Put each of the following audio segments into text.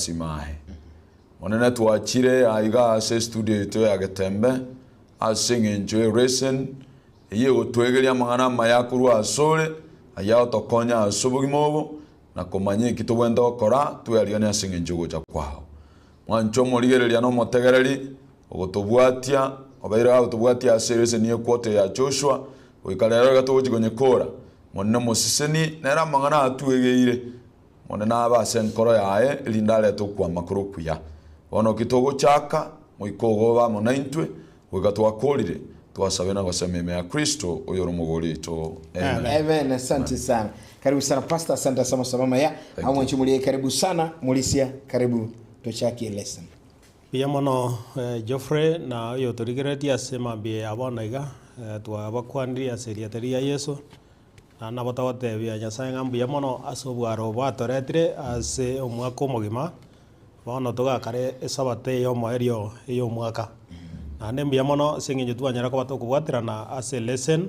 togosasima aye. Monene twachire aiga ase estudio yaito ya Getembe ase eng'encho y'ereseni eyio egotwegeria amang'ana amaya korwa asore, ayio agotokonya ase obogima obo, na komanya eki tobwenerete gokora twearianie ase eng'encho y'ogocha kwao. Mwanche omorigereria na omotegereri ogotobwatia, obeire gagotobwatia ase ereseni y'equota ya Joshua, goika rero iga togochia konyekora. Monene omoseseni nere amang'ana atwegeire, Monene abe ase enkoro yaye, erinde arete okwama kore okuya. Bono ki togochaka, Moika ogo obe amo naintwe, goika twakorire, twasabe na gosema ime ya Kristo, oyore Omogori oito. Amen. Amen. Asante sana. Karibu sana pastor, asante sana masaba maya. Thank Au you. mwanchi mulie karibu sana Mulisia, karibu tochakie lesson. Mbuya mono Geoffrey na oyotorigereretie ase mambia ya bono iga, twabakwanirie ase erieta ria Yeso, na nabo togotebia Nyasae ng'a mbuya mono ase obwaro obo atoretire ase omwaka omogima, bono togakare esabato eye omoerio eye omwaka. Naende mbuya mono ase eng'encho twanyara koba tokobwaterana ase elesson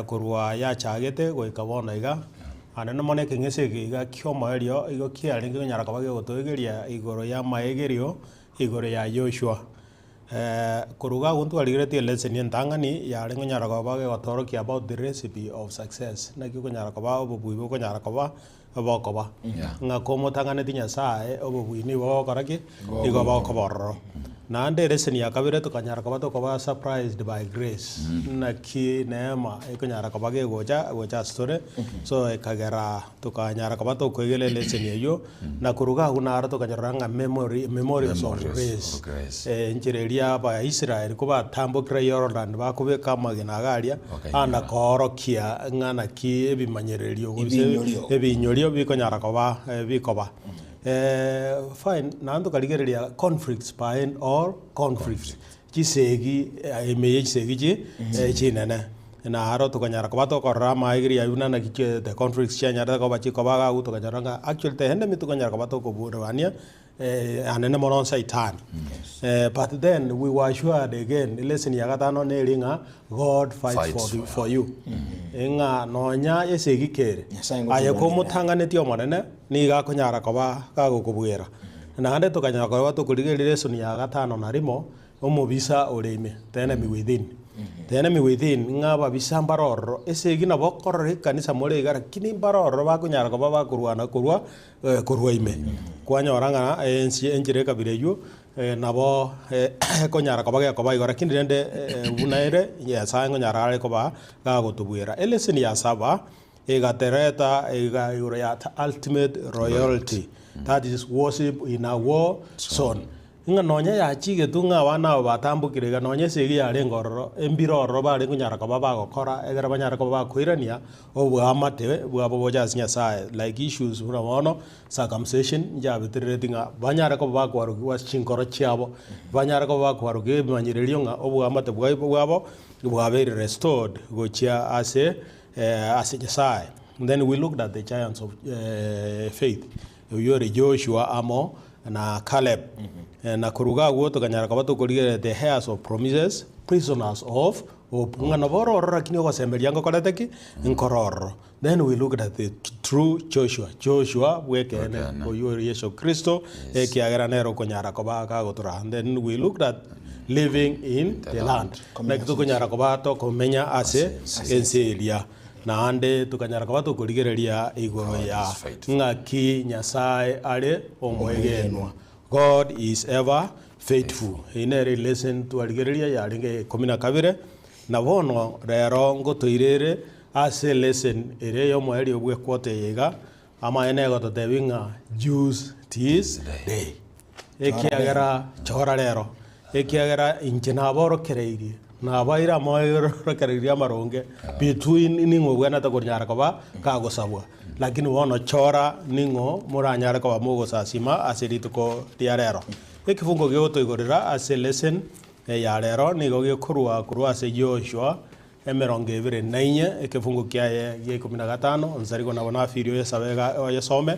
korwa yachagete goika bono iga, naende mono ekeng'ese eke iga kia omoerio igo kiarenge konyara koba kegotoegeria igoro ya amaegerio igoro ya Yoshua. Korwa iga abwo ntwarigeretie elesson entang'ani yarenge konyara koba kegotoorokia about the recipe of success, naki okonyara koba obobui bokonyara koba bokoba. Ng'a komotang'aneti Nyasaye, obobui nigo bogokora ki? Nigo bokoba ororo. Naende elesson ya kabere tokanyara koba tokoba surprised by grace, naki neema ekonyara koba gegocha gocha ase tore, so ekagera tokanyara koba tokoegera elesson eywo, na korwa iga abwo naro tokanyora ng'a memory, memorials of grace, enchera eria Abaisraeli kobatambokire Yorodani bakobeka amagena iga aria, anda koorokia ng'a naki ebimanyererio gose Ebinyorio. ebinyorio bikonyara koba bikoba. Fine, naende tokarigereria conflicts behind all conflicts, chisegi ime ye chisegi chi chinene. Na aro tokanyara koba tokorora amaegerio aywo buna naki chi the conflicts chianyarete koba chikoba iga agwo tokanyora ng'a actually the enemy tokanyara koba tokoburwania anene mono saitani. But then we were assured again, lesson ya gatano neri ng'a God fights Fights for, for you. Ng'a nonya esegi kere, Nyasaye aye ngotorwanerera. komotang'anetie Omonene, nigo akonyara koba gagokobuera. Naende tokanyara koba tokorigereria lesson ya gatano na rimo, omobisa ore ime, the enemy within. The enemy within, ng'a ababisa mbare ororo, esegi nabo okorora ekanisa more iga lakini mbare ororo bakonyara koba bakorwana korwa korwa ime. Kwanyora ng'a ense enchera ekabira eywo, nabo ekonyara koba gekoba igo lakini rende buna ere Nyasaye nkonyara are koba gagotobuera. Eleseni ya saba, egatereta iga igoro ya ultimate royalty, that is worship in a war zone. Ng'a nonya yachigetwe ng'a abana aba batambokire iga, nonya esegi yarenge ororo, embiro ororo barenge konyara koba bagokora, ekero banyare koba bakoirania oboamate bwabo gocha ase Nyasaye, like issues buna bono circumcision nchiabeterereti ng'a banyare koba bakwarokigwa ase chinkoro chiabo, banyare koba bakwarokigwa ebimanyererio ng'a oboamate bwaibo bwabo bwabeire restored gochia ase ase Nyasaye. Then we looked at the giants of faith, oyio ore Joshua amo na Caleb. Na korwa iga agwo tokanyara koba tokorigereria the heirs of promises, prisoners of hope. Ng'a nabo ore ororo lakini ogosemeria ngokorete ki? Nkore ororo. Then we looked at the true Joshua, Joshua bw'ekeene Bw'ekeene. oyio ore Yeso Kristo, ekiagera nere okonyara koba kagotura. And then we looked at living in the land. Naki tokonyara koba tokomenya ase ense eria. Naende tokanyara koba tokorigereria igoro ya ng'aki Nyasae are omwegenwa, God is ever faithful. Eyio nere lesson twarigereria yarenge ya ikomi na kabere, na bono rero ngotoirere ase lesson ere y'omoerio bw'equarter eye iga, amaene egototebia ng'a Choose this day. Ekiagera chora rero, ekiagera inche naborokereirie, nabaeire amorokererio amaronge between ning'o obwenerete konyara koba kagosabwa, lakini bono chora ning'o moranyare koba mogosasima ase rituko ria rero. Ekefungo gegotoigorera ase lesson ya rero nigo gekorwa korwa ase Joshua emerongo ebere na inye, ekefungo kiaye gia ikomi na gatano, nsarigo nabo nafirie oyesabe iga oyesome.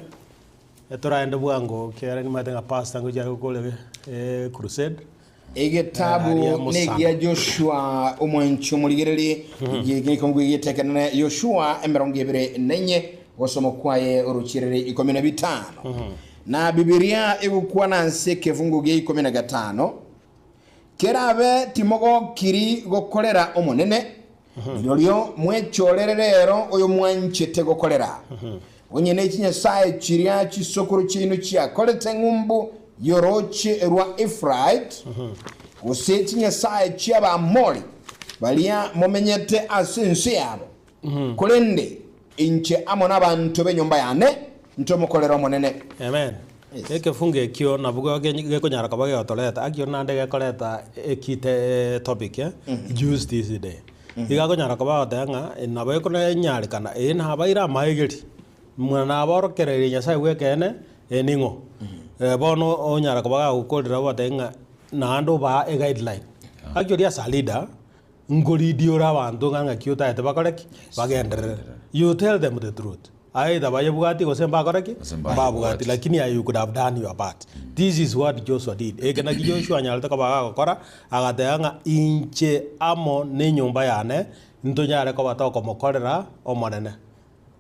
Toraende bwango ekiagera nimanyete ng'a pastor ngochia are gokora crusade. Egetabu Aria Mosana. negia Joshua omwanchi omorigereri, gekongu egete ekenene Yoshua emerongo ebere na inye, gosoma kwaye orochierere ikomi na bitano. Na Bibilia egokwana ase ekefungu gia ikomi na gatano, Kerabe timogokiri gokorera Omonene, rirorio mwechorere rero oyomwanchete gokorera. Onye ne chinyasae chiria chisokoro chiaino chiakorete ng'umbu y'orooche rwa Efurate, gose chinyasae chi'Abaamori, baria momenyete ase ense yabo. Korende inche amo nabanto b'enyomba yane ntomokorere Omonene. Amen. Yes. Ekefungo ekio nabo gekonyara koba gegotoreta akio naende gekoreta ekite topic eh, use this day. Iga akonyara koba agoteba ng'a nabo ekonyarekana eye nabaire amaegeri, muna naborokereria Nyasaye bw'ekeene eye ning'o. Bono onyara koba gagokorera obatebie ng'a naende obaa eguideline. Actually as a leader, Nkoridi ore abanto ng'a ng'aki otaete bakore ki? Bagenderere. You tell them the truth. Either bayebwati gose mbakore ki? Gose Mbabwati. mbayebwati. Lakini you could have done your part. This is what Joshua did. Eke naki Joshua anyarete koba agagokora, agateba ng'a inche amo nenyomba yane ntonyare koba tokomokorera Omonene.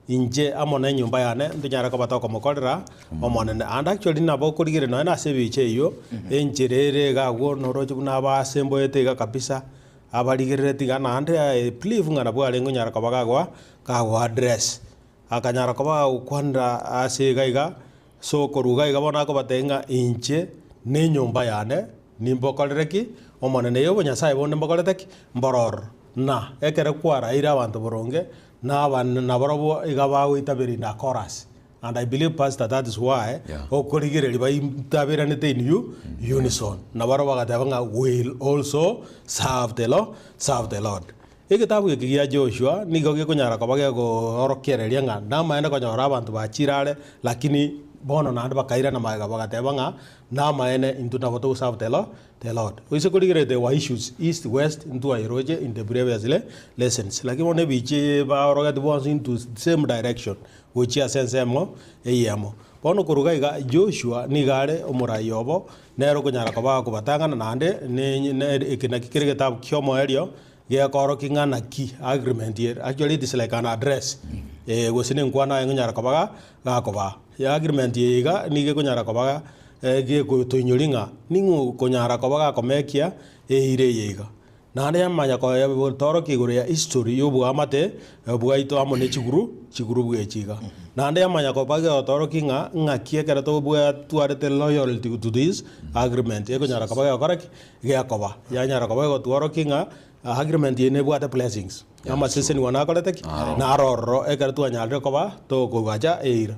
Inche amo nenyomba yane ntonyare koba tokomokorera Omonene. And actually nabo okorigereria nonya nase ebicha eyio, enchera ere iga agwo noroche buna abasemboete iga kabisa, abarigerereti iga naende I believe ng'a nabwo arenge onyara koba kagoa kagoa address. Akanyara koba kagokwanera ase iga iga, so korwa iga iga bono akobatebia ng'a inche na enyomba yane nimbokorere ki? Omonene. Eye obonyasae bonde mbokorete ki? Mbororo. Na ekero kwaraire abanto boronge, Na abana nabarobwo iga bagoitaberia in a chorus and I believe pastor that is why Yeah. okorigereria baitaberanete in u unison nabarobwo bagateba ng'a will also serve the Lord, serve the Lord. Egetabu eke gia Joshua nigo gekonyara koba gegoorokereria ng'a namaene konyora abanto bachire are lakini bono naende bakairana magega bagateba ng'a namaene intwe nabo togo serve the Lord, The Lord. Oise korigereria there were issues east, west, ntwayeroche in the previous le lessons. Lakini bono ebicha eye baorogeti bonsi into same direction gochia ase ensemo eyemo. Bono korwa iga iga Joshua nigo are omorai obo, nere okonyara koba akobatang'ana naende ne ne eke naki kere egetabu kia omoerio gekorokia ng'a naki agreement ere. Actually it is like an address eh gose na enkwana aye ngonyara koba ga gakobaa. Agreement eye iga nigo ekonyara koba gegotoinyoria ng'a ning'o okonyara koba gakomekia eira eye iga. Naende yamanya gotorokia igoro ya history ya oboamate bwaito amo ne chiguru chigurubu echi iga. Naende yamanya koba gegotorokia ng'a ng'aki ekero tobwatwarete loyalty to this agreement ekonyara koba gegokora ki? Gekoba. Yanyara koba egotworokia ng'a agreement eye nebwate blessings, amaseseniwa nakorete ki? Naro ororo ekero twanyarire koba tokogacha eira.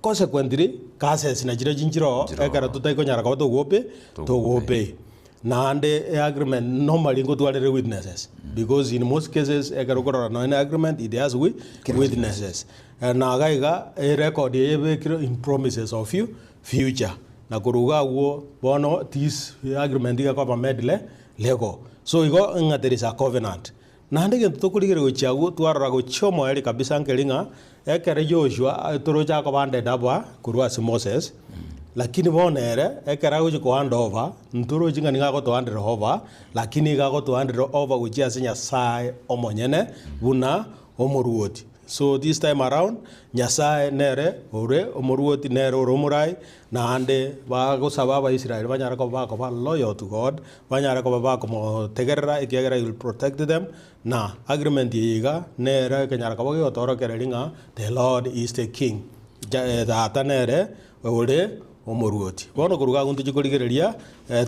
Consequently, curses nachire chinchire oo, Nchire ekero oo. totari konyara koba togope Togope. togope. Naende eagreement normally ngotwarere witnesses because in most cases ekero okorora nonya na agreement it has wi witnesses. Na iga iga erecord eye ebekire in promises of fu future. Na korwa iga agwo bono this agreement iga ekoba made le legal. So igo ng'a there is a covenant. Naende egento tokorigereria gochia agwo, twarora gochia omoerio kabisa nkeri ng'a ekero Joshua toroche akoba handed over korwa ase Moses, lakini bono ere ekero agochia ko hand over, ntorochi ng'a nigo agoto handed over, lakini iga agoto handed over gochia ase Nyasaye omonyene buna omoruoti. So this time around, Nyasaye nere ore omoruoti, nere ore omorai, Naende bagosaba Abaisraeli banyare koba bakoba loyal to God, banyare koba bakomotegerera ekiagera he will protect them, na agreement eye iga nere ekenyara koba gegotoorokereria ng'a the Lord is the king, Tata nere ore omoruoti. Bono korwa iga agwo ntochie korigereria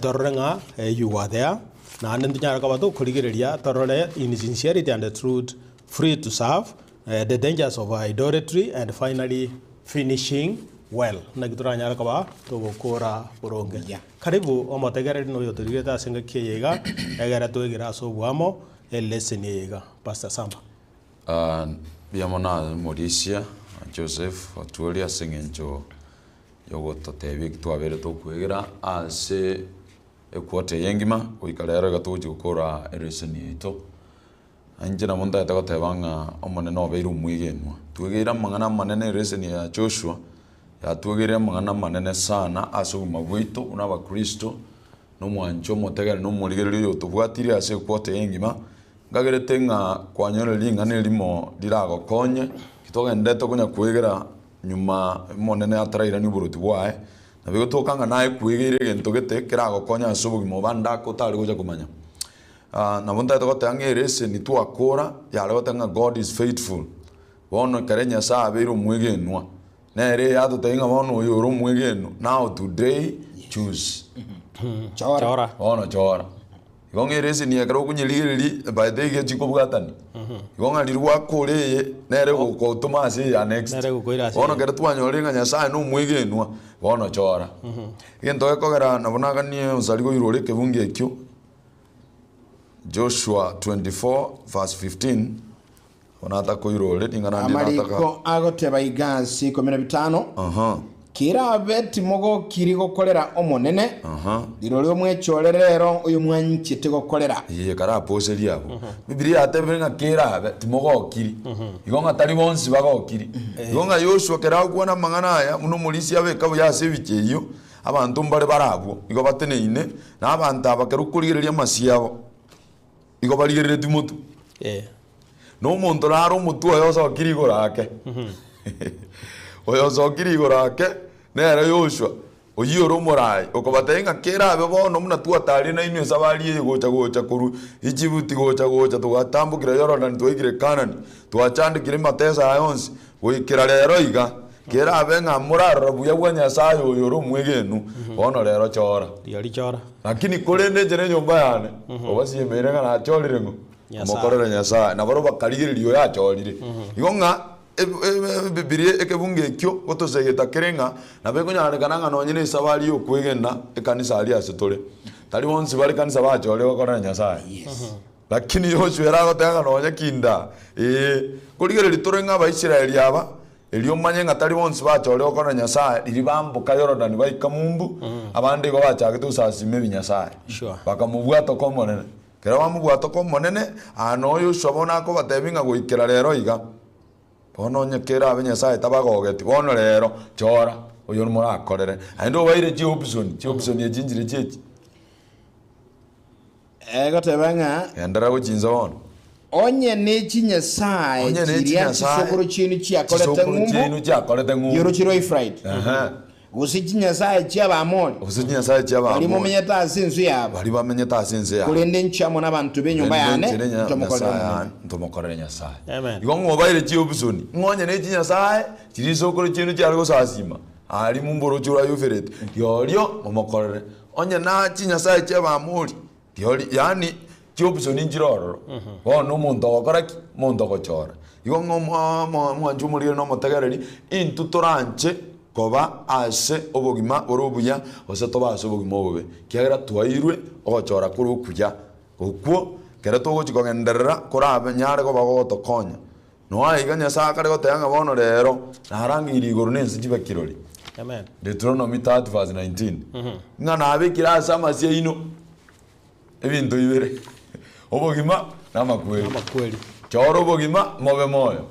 torore ng'a you are there, naende ntonyare koba tokorigereria torore in sincerity and truth, free to serve, The dangers of idolatry and finally finishing well. Naki toranyare koba togokora boronge. Buya. Karibu omotegereri na oyotorigete ase engaki eye iga, egere twegere ase oboamo eleseni eye iga. Pastor Samba. Ah, mbuya mono aye omorisia Joseph Atwoli ase eng'encho yogototebia eki twabeire tokwegera ase equarter eye engima goika rero iga togochia gokora eleseni yaito. Na inche nabo ntagete goteba ng'a Omonene obeire omwegenwa. Twegeire amang'ana amanene ereseni ya Joshua, yatwegeire amang'ana amanene sana ase obogima bwaito buna abakristo, na omwancho omotegere na omorigereria oyo otobwatirie ase equota eye engima, nkagerete ng'a kwanyorire ring'ana erimo riragokonye, ki togenderete konya kwegera. nyuma Omonene atarairania oboruoti bwaye, nabo egotoka ng'a naye kwegeire egento gete keragokonye ase obogima obo ande ake otare gocha komanya. Nabo ntagete goteba ng'a ereseni twakora yare goteba ng'a God is faithful, bono ekere Nyasaye abeire omwegenwa, nere eyatotebia ng'a bono oyo ore omwegenwa, now today choose. Chora. Chora. Bono chora. Igo ng'a ereseni ekero okonyerigereria by the way chikobwatani. Igo ng'a riria gwakora eye nere egokotoma ase eya next. Nere egokoira ase Bono eye. ekero twanyorire ng'a Nyasaye na omwegenwa, bono chora. Egento gekogera nabo naganie onsari koirora ekebungo ekio, Joshua 24 verse 15, bono natakoirore ring'ana ndire nataka. Amariko agoteba iga ase ikomi na bitano, Aha, Kerabe timogokiri gokorera Omonene, aha. rirorio mwechore rero oyomwanchete gokorera. Ee, karaposerie abwo. Bibilia yatebire ng'a kerabe timogokiri. Igo ng'a tari bonsi bagokiri. Igo ng'a Yoshua ekero agokwana amang'ana aya, buna omorisia abeka buya ase ebicha eyio, abanto mbare bare abwo, igo bateneine, na abanto aba ekero okorigereria amasio abo, igo barigereretie motwe. Eh. Na omonto nare omotwe oye osokire igoro ake. Oyo osokire igoro ake, nere Yoshua, oyio ore omoraai, okobatebia ng'a kerabe bono buna twataarire nainwe esabari eye gocha gocha korwa Echibuti gocha gocha togatambokera Yorodani twaikire Kanani, twachandekire amateso aya onsi goikera rero iga, kerabe ng'a morarora buya bwa Nyasae oyo ore omwegenu, bono rero chora. Rirorio chora. Lakini korende inche na enyomba yane, obasiemeire ng'a nachorire ng'o? Nyasae. Omokorere Nyasae. Na barobwo bakarigereria oyo achorire. Igo ng'a Ebibilia ekebungo ekio gotosegeta kere ng'a nabo ekonyarekana ng'a nonye nesabari y'okwegena ekanisa aria ase tore. Tari bonsi bare kanisa bachorire gokorera Nyasae. Lakini Yoshua ere agoteba ng'a nonye kinda ee. Korigereria tore ng'a Abaisraeli aba, erio omanye ng'a tari bonsi bachorire gokorera Nyasae, riria bamboka Yorodani baika mumbu, abande igo bachagete gosasima ebinyasae. Sure. Bakamobwata okomonene. Ekero bamobwata okomonene, aa noo Yoshua bono akobatebia ng'a goikera rero iga, bono onye kerabe Nyasae tabagogeti, bono rero chora oyo morakorere. Naende obaire chioption, chioption echi nchire chiechi. Egoteba ng'a Genderera gochinsa bono. onye ne chinyasae Onye ne chiria chinyasae, chisokoro chiaino chiakorete chisokoro ng'umbu, chiaino chiakorete ng'umbu. y'oroche rwa Efraiti, Ehe. Gose chinyasae chi'Abaamori, Gose chinyasae baria chi'Abaamori, momenyete ase ense yabo. baria bamenyete ase ense yabo. Korende inche amo nabanto b'enyomba Korende yane inche ne nya- ntomokorere Nyasae Omonene. yane, ntomokorere Nyasae. Amen. Igo ng'a obaire chiopsoni, ng'a onye ne chinyasae chiria isokoro chiaino chiare gosasima, aria momboroche orwa Eufereti, riorio momokorere. Onye na chinyasae chi'Abaamori, Riori, yaani chioption nchire ororo. Bono omonto ogokora ki? Omonto ogochora. Igo ng'a omo- omo- omwanchi omoriri na omotegereri, intwe toranche koba ase obogima bore obuya gose tobe ase obogima obobe. Ekiagera twairwe ogochora kore okuya. Okwo, ekero togochi kogenderera korabe nyare koba gogotokonya. Noa iga Nyasae akare goteba ng'a bono rero narangeirie igoro na ense chibe kirori. Amen. Deuteronomy 30 verse 19. Ng'a nabekire ase amasio aino ebinto bibere, obogima na amakweri. Amakweri. Chora obogima mobe moyo,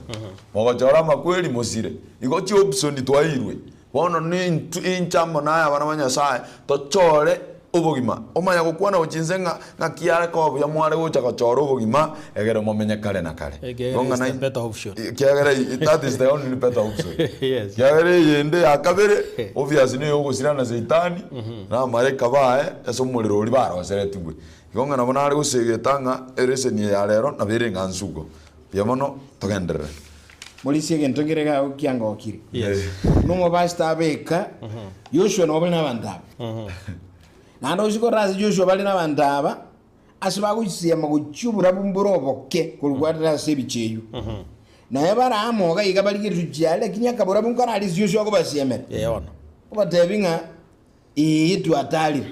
mogochora amakweri mosire. Igo chioption twairwe. Bono nintwe inche amo naye abana ba Nyasae tochore obogima. Omanye gokwana gochia inse ng'a ng'aki yare koba buya mware gocha gochora obogima egere momenye kare na kare. Ekiagera Igo ng'a is the nai- better option. Ekiagera that is the only better option. Yes. Ekiagera eyende ya kabere obvious niyo ogosira na saitani na amalaika baye ase omorero oria baroseretigwe. Igo ng'a nabo nare gosegeta ng'a ereseni eye ya rero nabo ere ng'a nsugo. Mbuya mono togenderere. Morisie egento nkere iga agwo kiangokire. Yes. Buna omopastor abeka, Joshua nabo bare nabanto aba. Naende osie korora ase Joshua bare nabanto aba, ase bagosiema gochia oborabu mbore oboke korwa ase ebicha eyio. Naye bare amo iga iga barigereria chiare, lakini akaborabu nkarare ase Joshua akobasiemera. Eh, bono. Obatebi ng'a Ee, twatarire.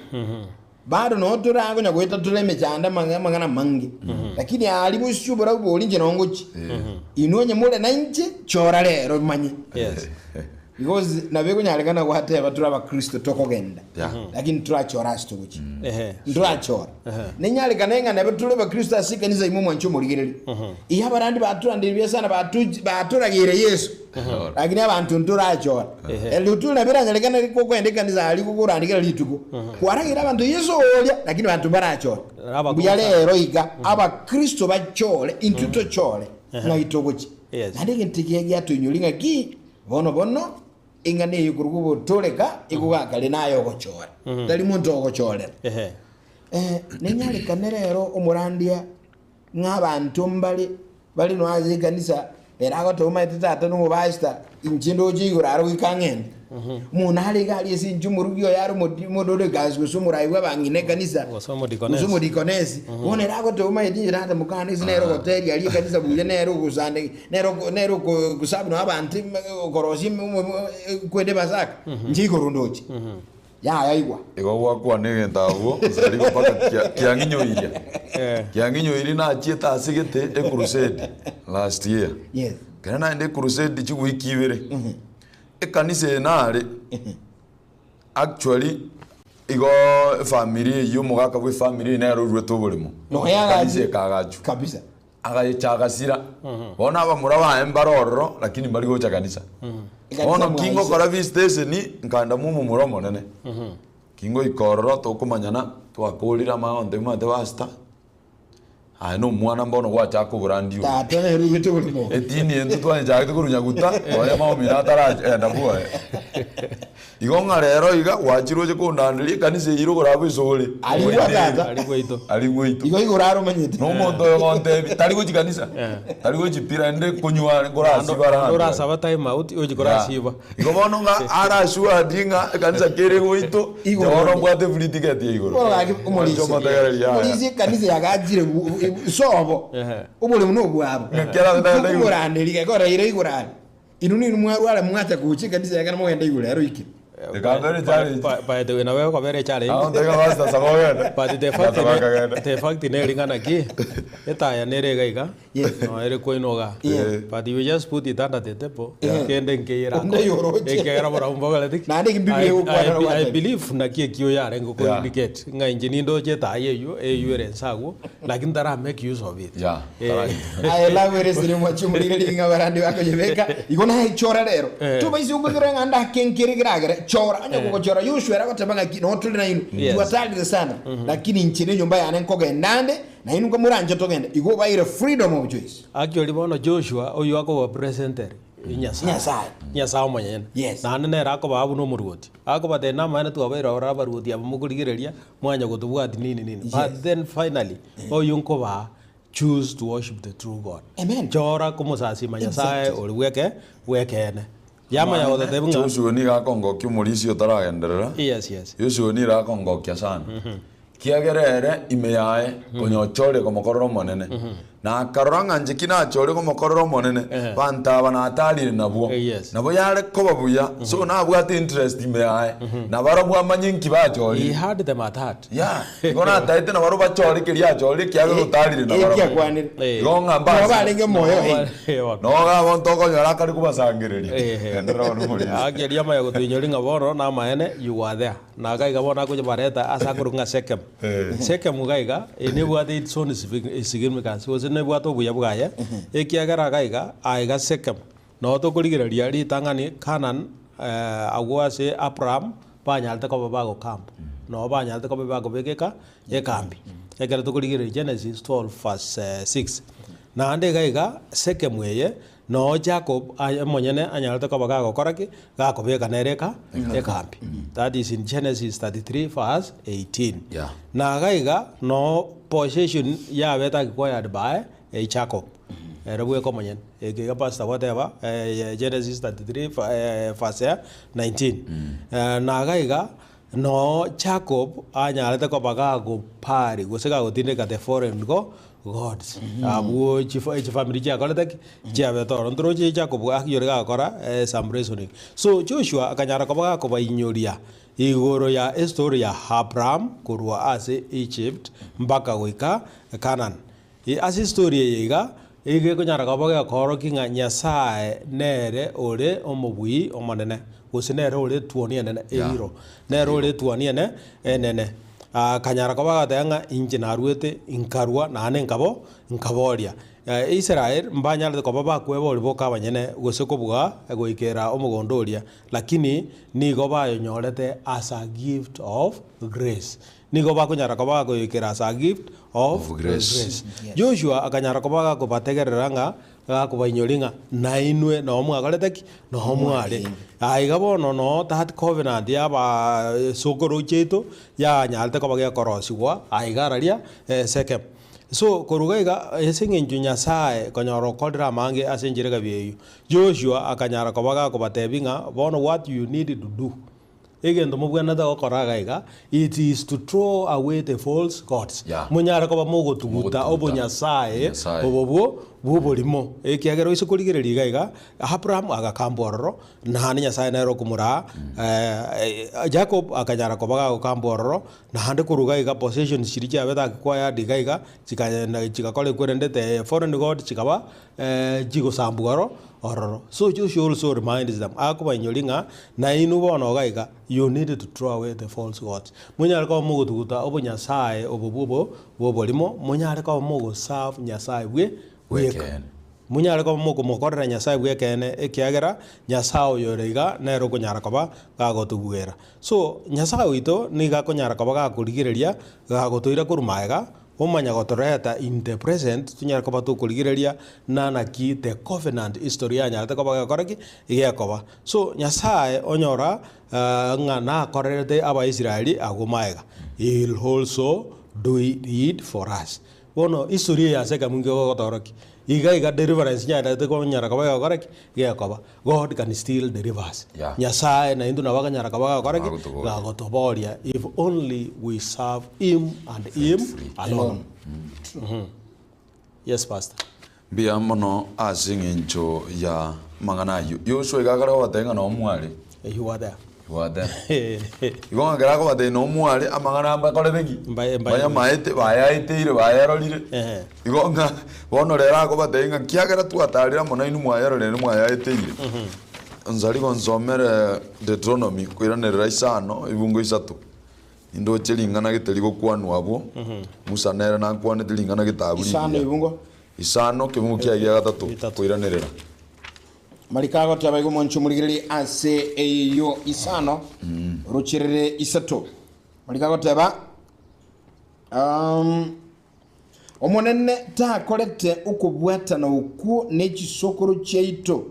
Bado noo torakonya goeta tore emechando amang'ana amang'ana amange. Lakini aria bosio oborabu boria inche noo ngochia. Inwe onye more nainche, chora rero manye. Yes. Because nabo ekonyarekana gwateba tore abakristo tokogenda. Yeah. Lakini torachora ase togochia. Ehe. Ntorachora. Nenyarekane ng'a nabo tore abakristo ase ekanisa ime omwanche omorigereria. Iga abarandi baturandeire buya sana batu batorageire Yeso. Lakini abanto ntorachora. Erio nabo eranyarekane kokoenda ekanisa aria kokorandi kera rituko. Kwaragera abanto Yeso oria, lakini abanto mbarachore. Abakonsa. Mbuya rero iga abakristo bachore, intwe tochore ng'ai togochia. Yes. Naende egento ekiya giatoinyori ng'aki. Bono bono, eng'ana eye korwa ogotooreka egogakare naye ogochora, tari monto ogochorera. Ehe. Eh, nenyarekane rero omorandia ng'a abanto mbare bare nonya ase ekanisa ere agoteba omanyete tata na omopastor inche ndoche igoro aro goika ng'ende. Omonto nare iga aria ase inche omorugi oye are omodi omododekasi gose omorai bwa abang'ina ekanisa Gose omodikonesi. gose omodikonesi bono ere agoteba omanyete inche tata mokane ase nere ogoteria aria ekanisa buya nere ogosande nere oko nere oko okosabu nonya abanto okorosia kwenda ebasaka inche igoro ndoche. Yaya igwa. Igo gwakwana egento agwo nsarigo mpaka kia- kiang'inyoirie. Eh. Kiang'inyoirie nachiete ase gete ecrusade last year. Yes. Ekero naende ecrusade chiwiki ibere, ekanisa eye nare actually igo efamiri eywo omogaka bwa efamiri eye nere oruete oboremo. Nonya Ekanisa agachi. ekaagachwa. Kabisa. Agaecha agasira. Bono abamura baye mbare ororo, lakini mbari gocha kanisa. Ekanisa Bono mwaise. kingokora visitation, nkaenda mwa omomura omonene. Kingoika ororo tokomanyana, twakorire amaonto omanyete pastor, aye na omwana mbono gwachaka oborandi obo. Tata nere oigwete oborimo obo. Etini eye intwe twanyechagete korwa nyaguta, nonya maomino ataraenda bwoye. Igo ng'a rero iga gwachire oche kondanderia ekanisa eyio ere okorabwo esore. Aria gwa tata. Aria gwaito. Aria gwaito. Igo igoro are omanyete. Na omonto oyo gontebi tari gochia kanisa, tari gochia pi naende konywa are nkorasiba are Naende abanto. orasaba time out ochi korasiba. Igo bono ng'a arasure ng'a ekanisa kere goito, inche Igoro. bono mbwate free ticket ya igoro. Bono gaki omorisia. Inche omotegereria yaya. Omorisia ekanisa yagachire sobo. Ehe. Oboremo nobwabo. Ng'aki arabete agende igoro. Okomoranderia gekoreire igoro are. Inwe ninwe mwarware mwacha gocha ekanisa ya ekero mogende igoro ere oikire. Ekambere challenge. By the way, nabo ekobera echallenge. Aonto iga pastor saba ogende. But the fact Saba ne, akagenda. the fact neri ng'a naki, etaya nere iga iga, Yes. no ere koino igaa. Yeah. But you just put it under the table, Yeah. kende nkeyera Onde yoroche. Ekiagera borabu mbogereti ki? Naende eki Biblia egokwana I nogoteba. believe naki ekio yarenge ko Yeah. indicate, ng'a inche nindoche etaya eywo, eywo ere inse agwo, lakini ntara make use of it. Yeah, Eh. Aye lawere sire mwache omorire ring'a abarandi bakoyebeka igo naye chora rero Eh. tobaise gokogera ng'a ndakenkere keragere chora onye gogochora Yoshua ere agoteba ng'aki notore nainwe Yes. twatarire sana lakini inche na enyomba yane nkogenda ande nainwe nkomoranche togende igo obaeire freedom of choice Actually bono Joshua oywo akoba presented Nyasaye. Nyasaye. Nyasaye omonyene. Yes. Naende nere akobaa buna omoruoti. Akobatebia namaene twabeire ororo abaruoti aba mokorigereria, mwanya gotobwati nini nini. But then finally, oywo nkobaa choose to worship the true God. Amen. Chora komosasima Nyasaye Exactly. ore bweke bwekeene. Yamanya gototebia ng'a Joshua nigo akongokia omorisia otaragenderera. Yes, yes. Joshua nigo akongokia sana. Kiagera ere ime yaye konya ochorie komokorera Omonene, na akarora ng'a inche ki nachorie komokorera Omonene, banto aba natarire nabwo, Yes. nabo yare koba buya, so nabwate interest ime yaye, na barabwo amanye nki He bachorire. had them at heart. Yeah, igo nataete na barabwo bachore keria achorire ekiagera otarire na barabwo. Ekiakwanire. Eh. Igo ng'a Nabo mbase. barenge moyo eh. Noga abanto okonyora akare kobasangereria. Ehe. Genderera bono omorisia. Akeria amaya gotoinyori ng'a bono namaene you are there. Na gaiga bono akochibareta ase akorokwa ng'a Sekemu. Sekemu gaiga eye nebwate its own significance gose nebwate obuya bwaye, ekiagera gaiga aiga Sekemu noo tokorigereria ritang'ani Canaan agwo ase Abraham banyarete koba bagocamp, noo banyarete koba bakobeka ekambi. Ekero tokorigereria Genesis 12 verse 6. Naende iga iga Sekemu eye Noo Jacob aye omonyene anyarete koba gagokora ki? Gakobeka nere eka ekambi. That is in Genesis 33 verse 18. Yeah. Na iga iga noo possession yabete acquired by eh, Jacob. Ere bweka omonyene. Eke iga pastor gwateba eh, Genesis 33 eh, verse ya 19. Eh, na iga iga Noo Jacob anyarete koba gagopari gose gagotindeka the foreign go gods abwo chif chifamiri chiakorete ki? Chiabete ororo. Ntoroche Jacob akiyore gagokora some reasoning. So Joshua akanyara koba gakobainyoria igoro ya estory ya Abraham korwa ase Egypt mpaka goika Canaan. Ase estory eye iga, iga ekonyara koba gekoorokia ng'a Nyasae nere ore omobui omonene, gose nere ore etuoni enene, eiro, nere ore etuoni ene enene. Akanyara koba agateba ng'a inche naruete nkarua naende nkabo nkaboria. Israel mbanyarete koba bakweboria boka abanyene gose kobua goikera omogondo oria, lakini nigo bayonyorete as a gift of grace. Nigo bakonyara koba bakoyoikera as a gift of Of grace. grace. Joshua akanyara koba gakobategerera ng'a Gakobainyoria ng'a nainwe noo mwakorete ki? Noo mware. Aiga bono noo that covenant ya abasokoro chiaito yanyarete koba gekorosigwa aiga araria Sekemu. So korwa iga iga ase eng'encho Nyasaye konyora okorire amange ase enchera egabia eyio, Joshua akanyara koba gakobatebia ng'a bono what you need to do, Egento mobwenerete gokora iga iga, it is to throw away the false gods, Yeah. monyare koba mogotuguta Mogotuguta obonyasae Nyasae. obo bwo bw'oborimo. Ekiagera oise korigereria iga iga, Abraham agakamba ororo, naende Nyasae nere okomoraa, Jacob akanyara koba gagokamba ororo, naende korwa iga iga possessions chiria chiabete acquired iga iga, chikagenda chigakora ekwerende the foreign god chikaba chigosambwa oro ororo. So Joshua also reminds them, akobainyoria ng'a nainwe bono iga iga, you need to throw away the false gods. Monyare koba mogotuguta obonyasae obo bwobo bw'oborimo, monyare koba mogoserve Nyasae bwe bweka. Bw'ekeene. Monyare koba mokomokorera Nyasae bw'ekeene, ekiagera Nyasae oyore iga nere okonyara koba gagotobuera. So, Nyasae oito nigo akonyara koba gakorigereria, gagotoira korwa magega, Omanya gotoreta in the present tonyare koba tokorigereria na naki the covenant history yanyarete koba gekora ki? Gekoba. So Nyasaye onyora ng'a nakorerete Abaisraeli agwo magega, he will also do it for us. Bono history eye ase ekemo inki egotorokia? Iga iga deliverance nyarete konyara koba egokora ki? Gekoba. God can still deliver us. Yeah. Nyasaye naintwe nabo akanyara koba gakora ki? Agotoboria. Gagotoboria if only we serve him and him Faithfully. alone. Mhm. Yes pastor. Mbuya mono ase eng'encho ya amang'ana ayio. Yoshua iga akare gobatebia ng'a nomware. You were there. Igwate. Igo ng'a ekero akobatebia nomware amang'ana mbakorete ki? Mbaye- mbaye- Mbayamaete, bayaeteire, bayarorire. Ehe. Igo ng'a bono rero akobatebia ng'a kiagera twatarire amo nainwe mwayarorire mwayaeteire. Nsari gonsomere Deuteronomy koiranerera isano ebungo isato. Nindoche ring'ana gete rigokwanwa abwo, Musa nere nakwanete ring'ana gete abwo Isano rigiya. ebungo. Isano kebungo kiaye gia gatato Bitato. koiranerera. Mariko agoteba igo omonche omorigererie ase eyio isano rocherere isato. Mariko agoteba um, Omonene takorete okobwatana okwo ne chisokoro chiaito,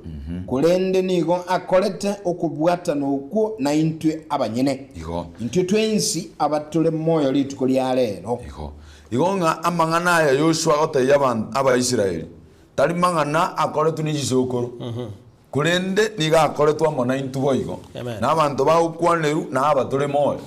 korende nigo akorete okobwatana okwo naintwe abanyene, Igo. intwe twensi abatore moyo rituko ria rero. Igo. Igo ng'a amang'ana aya Yoshua agotebia aban- Abaisraeli, tari mang'ana akoretwe ne chisokoro, korende nigo akoretwe amo naintwe boigo, Amen. na abanto bagokwanerwa na abatore moyo.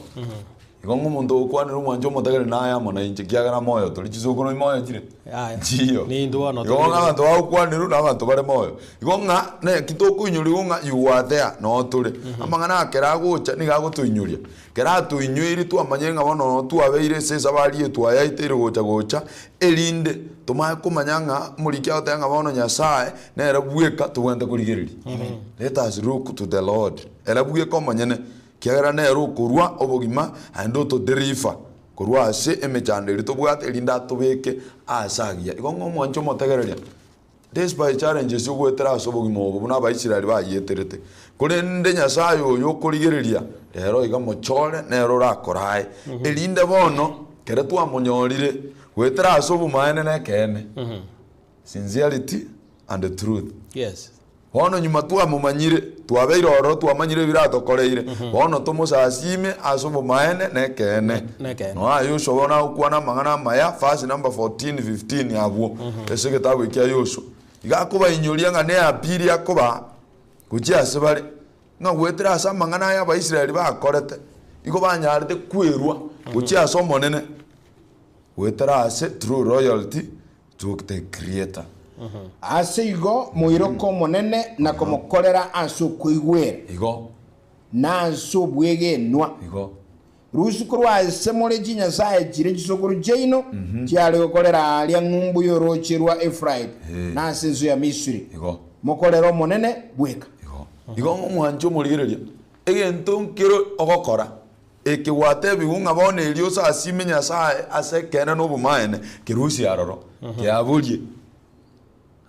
Igo ng'a omonto ogokwanerwa omwanche omotegereri naye amo nainche, ekiagera moyo tore, chisokoro imoyo chire? Yaya. Nchiyo. Nintwe bono Igo ng'a tore. abanto bagokwanerwa na abanto bare moyo. Igo ng'a neki tokoinyorigwa ng'a you are there, noo tore. Amang'ana aya kera agocha nigo agotoinyoria. Kera atoinyoirie twamanyire ng'a bono noo twabeire ase esabari eye twayaiteire gocha gocha, erinde tomanye komanya ng'a omoriki agoteba ng'a bono Nyasaye nere bweka tobwenerete korigereria. Let us look to the Lord, ere bweka omonyene, ekiagera nere okorua obogima naende otodeliver korwa ase emechando eria tobwate erinde atobeke aase agiya. Igo ng'a omwanche omotegereria. Despite challenges ogoetera ase obogima obo buna Abaisraeli bayieterete, korende Nyasaye oyo okorigereria rero iga mochore nere orakorae, erinde bono kere twamonyorire goetera ase obomaene na ekeene, sincerity and truth. Yes. Bono nyuma twamomanyire, twabeire ororo twamanyire ebiratokoreire, bono tomosasiime ase obomaene na ekeene. Nekeene. Nonya Yoshua bono agokwana amang'ana amaya, verse number 14, 15 abwo, ase egetabu ekia Yoshua. Iga akobainyoria ng'a neapili akobaa gochia ase bare, ng'a goetera ase amang'ana aya Abaisraeli bakorete, igo banyarete kwerua gochia ase Omonene, goetera ase true loyalty to the Creator. Ase igo moiroke Omonene na komokorera ase okoigwera, Igo. na ase obwegenwa. Igo. Rusia korwa ase more chinyasae chiria chisokoro chiaino chiare gokorera aaria ng'umbu y'orooche rwa Efuraimu, na ase ense ya Misiri. Igo. Mokorere Omonene bweka. Igo. Igo omwanche omorigereria, egento nkere ogokora, Eke gwatebigwe ng'a bono erio osasime Nyasae ase ekeene na obomaene, kerusie aroro, keaborie.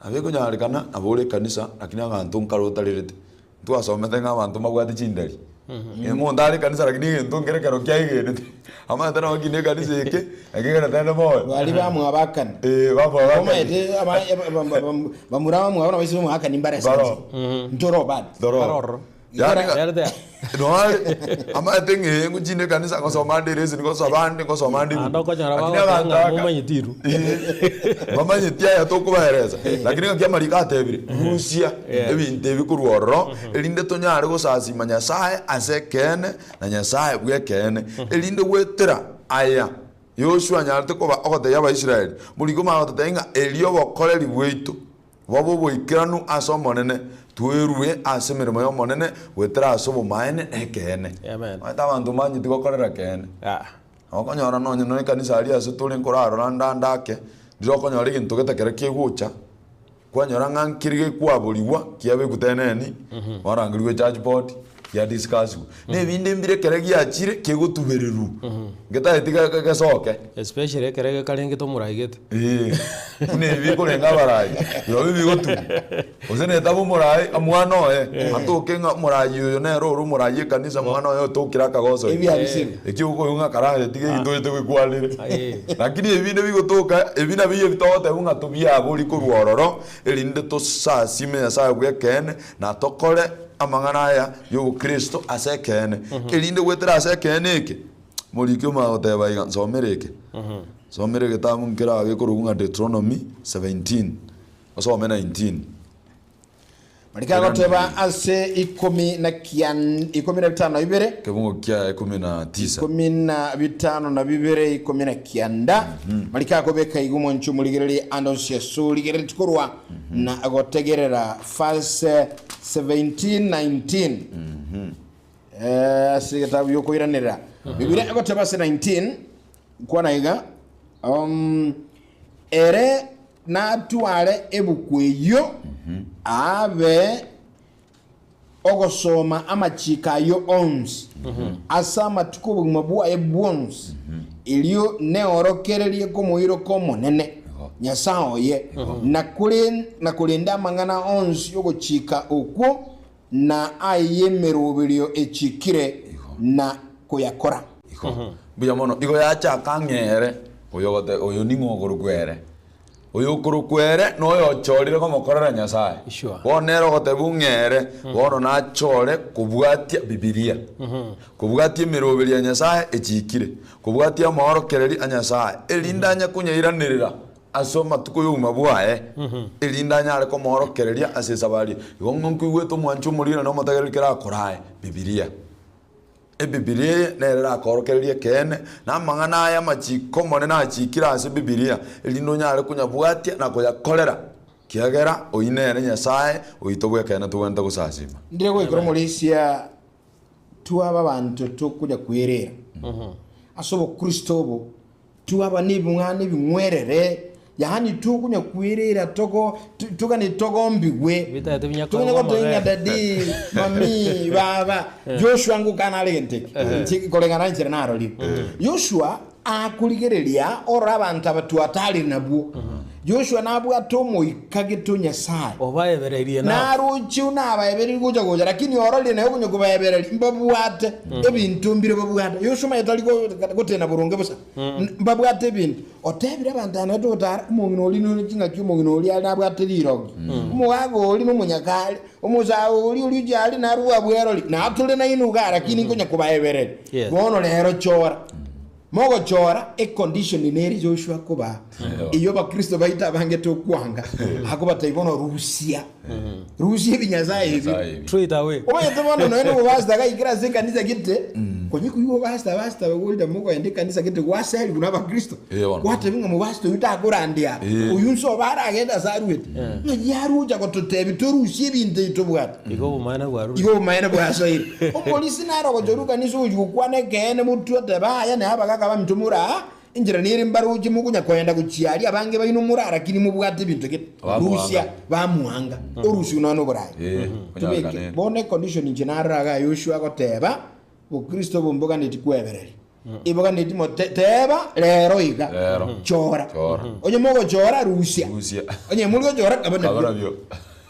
Nabo ekonyarekana nabo ore ekanisa lakini abanto nkare otarerete. Ntwasomete ng'a abanto mbabwate chindari. Omonto are ekanisa lakini egento nkere ekero kiaegenete, amanyete nabo ki na ekanisa eke, ekegenete ande moyo. Baria bamwabakani. Eh, bamwabakani. Omanyete aba- aba- ba- ba- bamura bamwabo na baise bamwakani mbare ase Mbaro. ense. Ntoro bado. Ndoro. Baroro. Yaani Ikora- Yarete ya. Noare, amaete ng'ee ngochinde ekanisa ngosoma ande eresi ngosaba ande ngosoma ande Naende okonyora Lakini bagoteba abanto ng'a aka- momanyeti iru. Eh, bamanyeti aya tokobaeresa lakini ng'aki amariko atebire rusia Yeah. ebinto ebi korwa ororo erinde tonyare gosasima Nyasaye ase ekeene na Nyasaye bw'ekeene erinde goetera aya Yoshua anyarete koba ogotebia Abaisraeli moriko magototebia ng'a erio obokoreri bwaito Bobe oboikeranu ase Omonene, twerue ase emeremo y'Omonene goetera ase obomaene na ekeene. Amen. Omanyete abanto mbanyeti gokorera ekeene. Ah. Okonyora nonye na ekanisa aria ase tore nkorarora ande ande ake, ndire okonyora egento gete kere kegocha, kwanyora ng'a nkeri gekwaborigwa kiabekwa teneni, warangerigwa echurch board, kiadiscussiwa. Na ebinde mbire ekere giachire kegotubererwa, ngetageti ge- gesoke. Especially ekere gekarengete omoraigete. Ee, buna ebi bikorenge abarai, birobio bigotumwa. Gose netabe omorai, omwana oye, atoke ng'a omorai oyo nere ore omorai ekanisa, omwana oye otokire akagoso Ebi abisire. Ekio okoigwa ng'a karareti geki toete goikwanire. Aye. Lakini ebinde bigotoka, ebi nabio ebi togoteba ng'a tobiabori korwa ororo, erinde tosasime Nyasaye bw'ekeene, na tokore amang'ana aya y'obokristo ase ekeene. Erinde goetera ase ekeene eke, Moriki omanye goteba iga, nsomere eke, nsomere egetabu nkere aa gekorokwa ng'a Deuteronomy 17, osome 19. Mariko agoteba ase ikomi na kian ikomi na bitano na bibere Kebungo kia ikomi na tisa. ikomi na bitano na bibere ikomi na kianda Mariko akobeka iga omonche omorigererie ande onsi ase origereretie korwa na gotegerera verse 17 19 Eh, ase egetabu y'okoiranerera Bibilia egoteba ase 19 kwana iga um, ere natware ebuku eyio abe ogosoma amachiko ayio onsi ase amatuko obogima bwaye bwonsi erio neorokererie komoiroka Omonene Nyasae oye na koren- na korenda amang'ana onsi y'ogochika okwo na ay'emeroberio echikire na koyakora. Igo mbuya mono. Igo yachaka ng'a ere oyo ogote oyo ning'o okorokwa ere. Oyo okorokwa ere noyo ochorire komokorera Nyasaye. Sure. Bono nere ogotebiwa ng'a ere bono nachore kobwatia Bibilia. Kobwatia emeroberio ya Nyasaye echikire. Kobwatia amaorokererio a Nyasaye, erinde anye konyairanerera. Ase amatuko y'obogima bwaye, erinde anyare komoorokereria ase esabari. Igo ng'a nkoigwete omwanchi omoriri na omotegereri kera akorae Bibilia. Ebibilia eye nere erakoorokererie ekeene, na amang'ana aya amachiko Omonene achikire ase Ebibilia, erinde onyare konyabwatia na koyakorera, kiagera oyio nere Nyasae oito bw'ekeene togwenerete gosasima. Ndire goikera omorisia twaba abanto tokonya kwerera ase obokristo obo Twaba nebing'wana ebing'werere, yaani tokonya kwerera togo togane togombigwe. Bitagete binya Tokonya koegwa gotoinga amabere. daddy, mami, baba. Joshua ngokana are gento eke. Inche koreng'ana inchera narorire. Joshua akorigereria orore abanto aba twatarire nabwo. Joshua nabwate omoika gete o Nyasaye. Obaebereirie nabo. Naroche nabaebereiri gocha gocha, lakini ororire naye okonya kobaebereria, mbabwate ebinto mbire babwate. Yoshua omanyete tari gotena boronge bosa, mbabwate ebinto. Otebire abanto aba nabo togotara, omong'ina oria nore ching'aki omong'ina oria are nabwate rirogi, omogaga oria nomonyakare, omosae oria oria ocha aria narwo abwerori, natore nainwe igaa lakini nkonya kobaebereria. Yes. Bono rero chora. Mogochora econdition nere Joshua akobaa, eyio abakristo baito abange tokwanga, akobatebia bono rusia, rusia ebinyasae ebio. Nyasae ebi. Throw it away. Omanyete bono nonya nobopastor gaikire ase ekanisa gete, konya koigwa obopastor pastor bagorire mokoenda ekanisa gete gwaserigwa na abakristo, Eh, bono. gwatebia ng'a mopastor oyio takorandia aba, Eh. oyio nse obe aragende ase aruete, ng'a yarucha gototebia torusie ebinto ebi tobwate. Igo obomaene bwarure. Igo obomaene bwasoire. Omorisia nare ogochorwa ekanisa ogochia gokwana ekeene motwe otebe aya naye abagaka baminto more aa, enchera nere mbaroche mokonya koenda gochia aria abange baino more aa lakini mobwate ebinto gete. Bamuanga. Rusia bamuanga. Orusiwe nonya noboraai. Eh, Tobeke konyarekana ere. bono econdition inche narora igaa Yoshua agoteba, bokristo obo mboganeti kwebereria. Iboganeti mo te- teba rero iga. Rero. Chora. Chora. Onye mogochora rusia. Rusia. Onye mori gochora kaba Kaba nabio. nabio.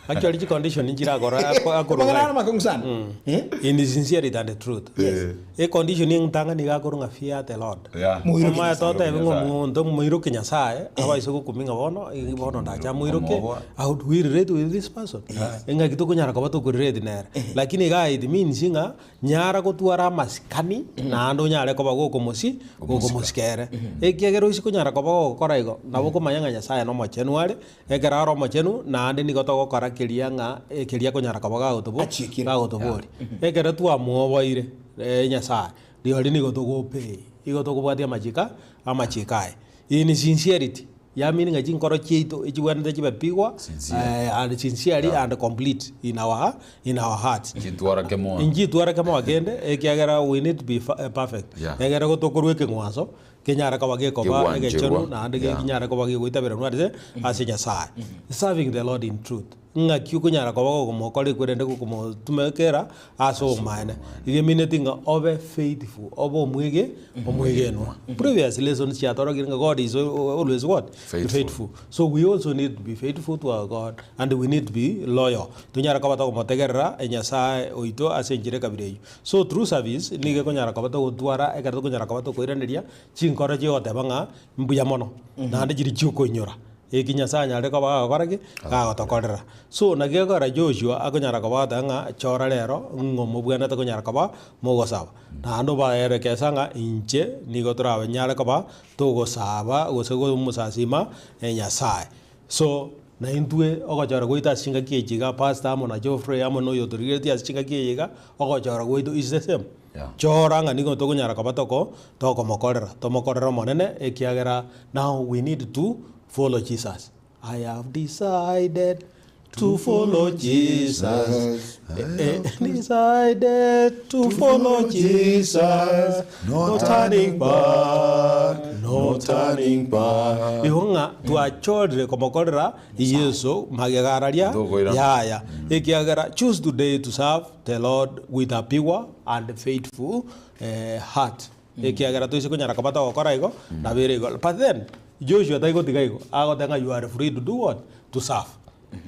Actually chicondition nchirakora akorwa Amang'ana aro amakong'u sana. Eh? In sincerity and truth. Yes. Econdition entang'ani iga akorwa ng'a fear the Lord. Yeah. Moiroke Omaye Nyasaye. totebe ng'a Nyasaye. omonto moiroke Nyasaye, abaise gokumia ng'a bono, eh, bono ndache amoiroke, Omogoa. how do we relate with this person? Eng'aki tokonyara koba tokorelate nere. Lakini igaa it means ng'a Nyara gotwara amasikani, naende onyare koba gokomosi gokomosika ere. Ekiagera oise konyara koba gogokora igo, nabo okomanya ng'a Nyasaye nomochenu are, ekero are omochenu, naende nigo togokora keria ng'a keria akonyara koba gagotobo Achiekire. gagotoboria. Ekero twamwoboire Nyasaye, rirorio nigo togopay, igo tokobwatia amachiko amachiko aye. In sincerity, yamean ng'a chinkoro chiaito echibwenerete chibe pure, Sincere. and sincerely and complete in our in our hearts. Chitwara kemoa. Inchitwara kemoa kende, ekiagera we need to be perfect. Yeah. Egere gotokorwa ekeng'wanso, kenyare koba gekoba Kegwancherwa. egechenu naende Yeah. kenyare koba gegoitaberanwa ase ase Nyasaye. Serving the Lord in truth. Ng'aki okonyara koba gokomokora ekwerende gokomotumekera ase obomaene. Iga emineti ng'a obe faithful, obe omwege omwegenwa. Previous lessons chiatorokire ng'a God is always what? Faithful. Faithful. So we also need to be faithful to our God and we need to be loyal. Tonyare koba togomotegerera Nyasaye oito ase enchera ekabira eyio. So through service nigo ekonyara koba togotwara ekero tokonyara koba tokoiraneria chinkoro chigoteba ng'a mbuya mono, naende chiria chiokoinyora. Eki Nyasae anyare koba gagokora ki? Gagotokorera. So naki gekogera Joshua akonyara koba agoteba ng'a chora rero ng'a omobwenerete konyara koba mogosaba. Naende obaerekesa ng'a inche nigo toranyare koba togosaba gose komosasima Nyasae. So naintwe ogochora gwaito ase chingaki echi iga pastor amo na Geoffrey amo na oyotorigeretie ase chingaki eye iga, ogochora gwaito is the same. Yeah. Chora ng'a nigo tokonyara koba toko tokomokorera, tomokorere Omonene ekiagera now we need to follow Jesus. I have decided to follow Jesus. Eh, decided to follow Jesus. No turning back, no turning back. Igo ng'a twachorire komokorera Yeso magega araria Ntokoirana. yaya ekiagera choose today to serve the Lord with a pure and faithful heart, ekiagera toise konyara koba togokora igo, nabo ere igo. But then, Joshua taigotiga igo, agoteba ng'a you are free to do what? To serve.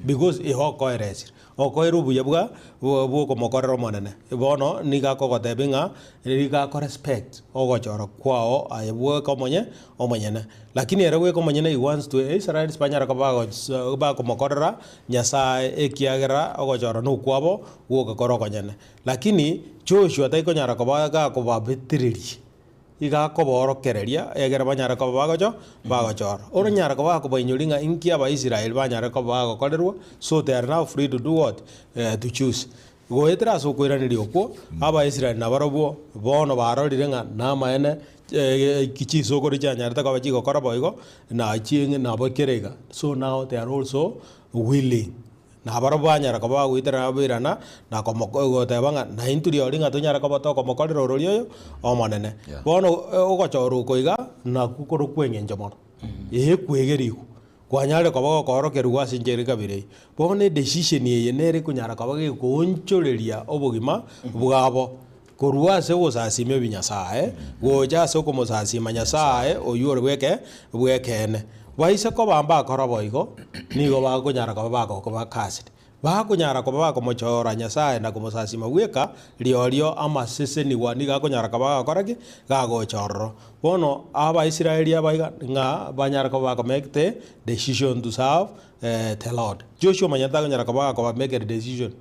Because igo okoeresire, okoeire obuya bwa bwokomokorera Omonene. Bono nigo akogotebia ng'a nigo akorespect ogochora kwao aye bweka omonye omonyene. Lakini ere bweka omonyene he wants to Israelites banyare koba bago bakomokorera Nyasae, ekiagera ogochora nokwabo gwoka kore okonyene. Lakini Joshua taikonyara koba gakobabetereria, iga akoborokereria egere banyare koba bagocho bagochora. Oronyare koba gakobainyoria ng'a inki Abaisraeli banyare koba bagokorerwa, so they are now free to do what? To choose. Goetera ase okoiraneria okwo, Abaisraeli nabarobwo bono barorire ng'a namaene chisokoro chianyarete koba chigokora boigo, na chieng'e nabo kere iga. So now they are also willing. Nabarobwo banyara koba bagoitera bairana na komoko goteba ng'a naintwe rirorio ng'a tonyare koba tokomokorera orori oyo Omonene. Yeah. Bono ogochora oko iga, nakwo kore okweng'encho mono. Ee kwegerigwa, kwanyarire koba gokoorokerigwa ase enchera ekabere eyio. Bono edecision eye nere ekonyara koba gekoonchoreria obogima bwabo. Korwa ase ogosasima ebinyasae gocha ase okomosasima Nyasae oyio ore bweke bw'ekeene. Baise koba mbakora boigo, nigo bakonyara koba bagokoba cursed. Bakonyara koba bakomochora Nyasae na komosasima bweka, riorio amasesenigwa nigo akonyara koba gagokora ki? Gagocha ororo. Bono Abaisraeli aba iga ng'a banyare koba bako make the decision to serve the Lord. Joshua omanyete takonyara koba gakoba make a decision.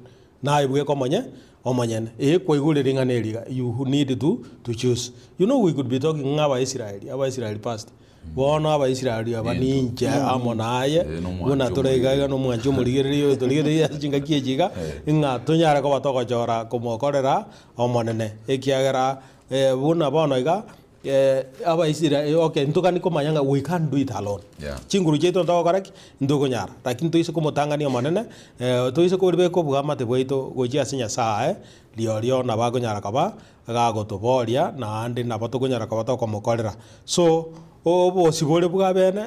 Naye bweka omonye omonyene. Ee kwaigure ring'ana eri iga, you need to to choose. You know we could be talking ng'a Abaisraeli, Abaisraeli past. Bono Abaisraeli aba ninche amo naye, Eh, nomwancho buna tore iga iga nomwancho omorigereria oyo torigereria ase chingaki echi iga, ng'a tonyare koba togochora komokorera Omonene. Ekiagera buna bono iga, Abaisraeli, okay, ntogani komanya ng'a we can't do it alone. Yeah. Chinguru chiaito ntogokora ki? Ntokonyara. Lakini toise komotang'ania Omonene, toise koribeka oboamate bwaito gochia ase Nyasae, riorio nabo akonyara koba gagotoboria, naende nabo tokonyara koba tokomokorera. So, obosibore bwa bene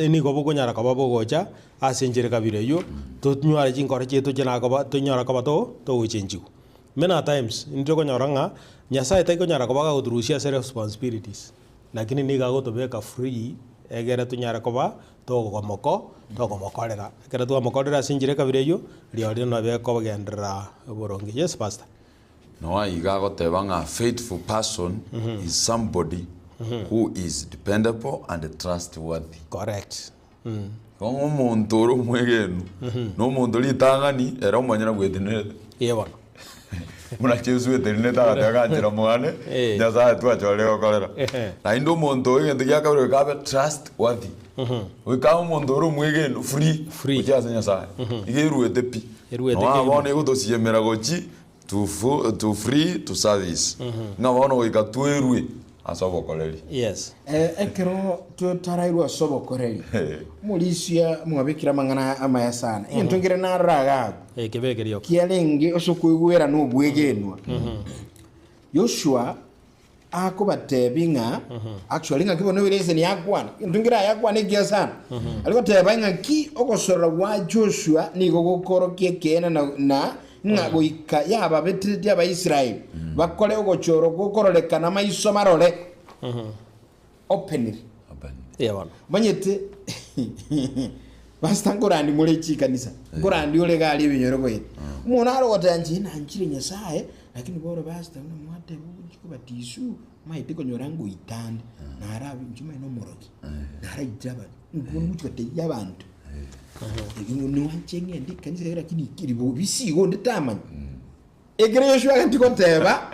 nigo bokonyara koba bogocha ase enchera ekabira eyio, tonyware chinkoro chiaito chinakoba tonyare koba to togochenchigwa. Many a times intwe okonyora ng'a Nyasaye taikonyara koba gagoturusia ase responsibilities, lakini nigo agotobeka free egere tonyare koba togomoko Tokomokorera. Ekero twamokorire ase enchera ekabira eyio, rirorio nabo ekogenderera boronge. Yes pastor. Noa iga agoteba ng'a a faithful person is somebody who is dependable and trustworthy. Correct. Igo ng'a omonto ore omwegenu, na omonto ritang'ani ere omonyene bwetenerete. Ee bono. Buna Jesu etenerete agateba ganchera mwane, Eh. Nyasaye twachorire gokorera. Ehe. Naende omonto oyo egento gia kabere goika abe trustworthy. Goika abe omonto ore omwegenu free, Free. gochia ase Nyasaye. Iga eruete pi. Eruete Noa kegima. bono egotosiemera gochi to fu to free to service. Ng'a bono goika twerue ase obokoreri. Yes. Ekero totarairwe ase obokoreri, omorisia mwabekire amang'ana amaya sana. Egento nkere narora iga abwo, Eh, kebe rioka. kiarenge ase okoigwera na obwegenwa. Yoshua akobatebia ng'a actually ng'aki bono ereseni yakwana, egento nkere aye akwana ekiya sana. Aria goteba ng'aki ogosorora gwa Joshua nigo gokorokia ekeene na na ng'a goika yababeteretie Abaisraeli bakore ogochorwa gokororekana maiso marore, openly. Ee bono. Omanyete pastor nkorandi more chikanisa, nkorandi ore iga aria ebinyoro goeta. Omonto nare ogoteba inche nanchire Nyasaye, lakini bono pastor buna mwateba ogochia kobatiswa, maete konyora ngoitande, narabe inche omanyene omorogi, naraite abanto, intwe ngochia gotebia abanto. Niwanche ng'ende ekanisa eye lakini keri bobisi igo onde tamanya. Ekero Yoshua aganchia goteba,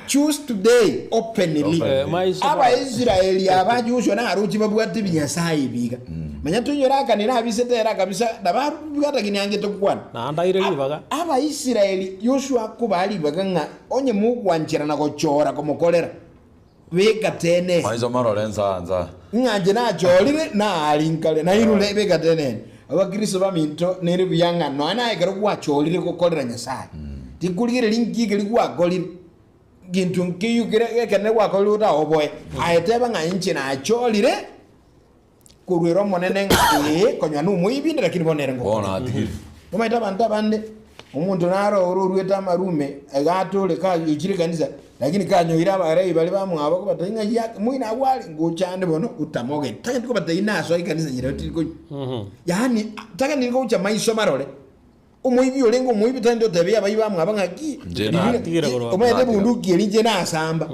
Choose today openly. Openly. Eh, maiso ba- Abaisraeli aba Joshua naroche babwate ebinyasae ebi iga. Manya toinyore Akani nabisete ere akabisa nababwate lakini angete gokwana. Naende aire ribaga. Abaisraeli Yoshua akobaa ribaga ng'a onye mogwancherana gochora komokorera, Beka tenene. Maiso marore nsa nsa. Ng'a inche nachorire, naari nkare, nairure, beka tenene. Abakristo baminto, nere buya ng'a nonya naye ekero gwachorire gokorera Nyasae, tikorigereria inki ekeri gwakorire, gento nkeiyo kere ekenene gwakorire otaoboe. Aye teba ng'a inche nachorire koruera Omonene ng'a ee, konya nomoibi inde lakini bono nere Bono ngokorera. atigire. Omanyete abanto abande, omonto naro ore oruete amarume, iga atore kayochire ekanisa, lakini kanyoire abarai baria bamwabo kobatebia ng'a ya moino agwo are, ngocha ande bono otamogete. Tagende kobatebia nasoa ekanisa nyerero tiri konywa. Yaani tagende gocha maiso marore. Omoibi orenge omoibi tari otebia abaibi bamwabo ng'aki, Inche riria- natigire korwa- omanyete Natiga. bunduki eri inche nasamba.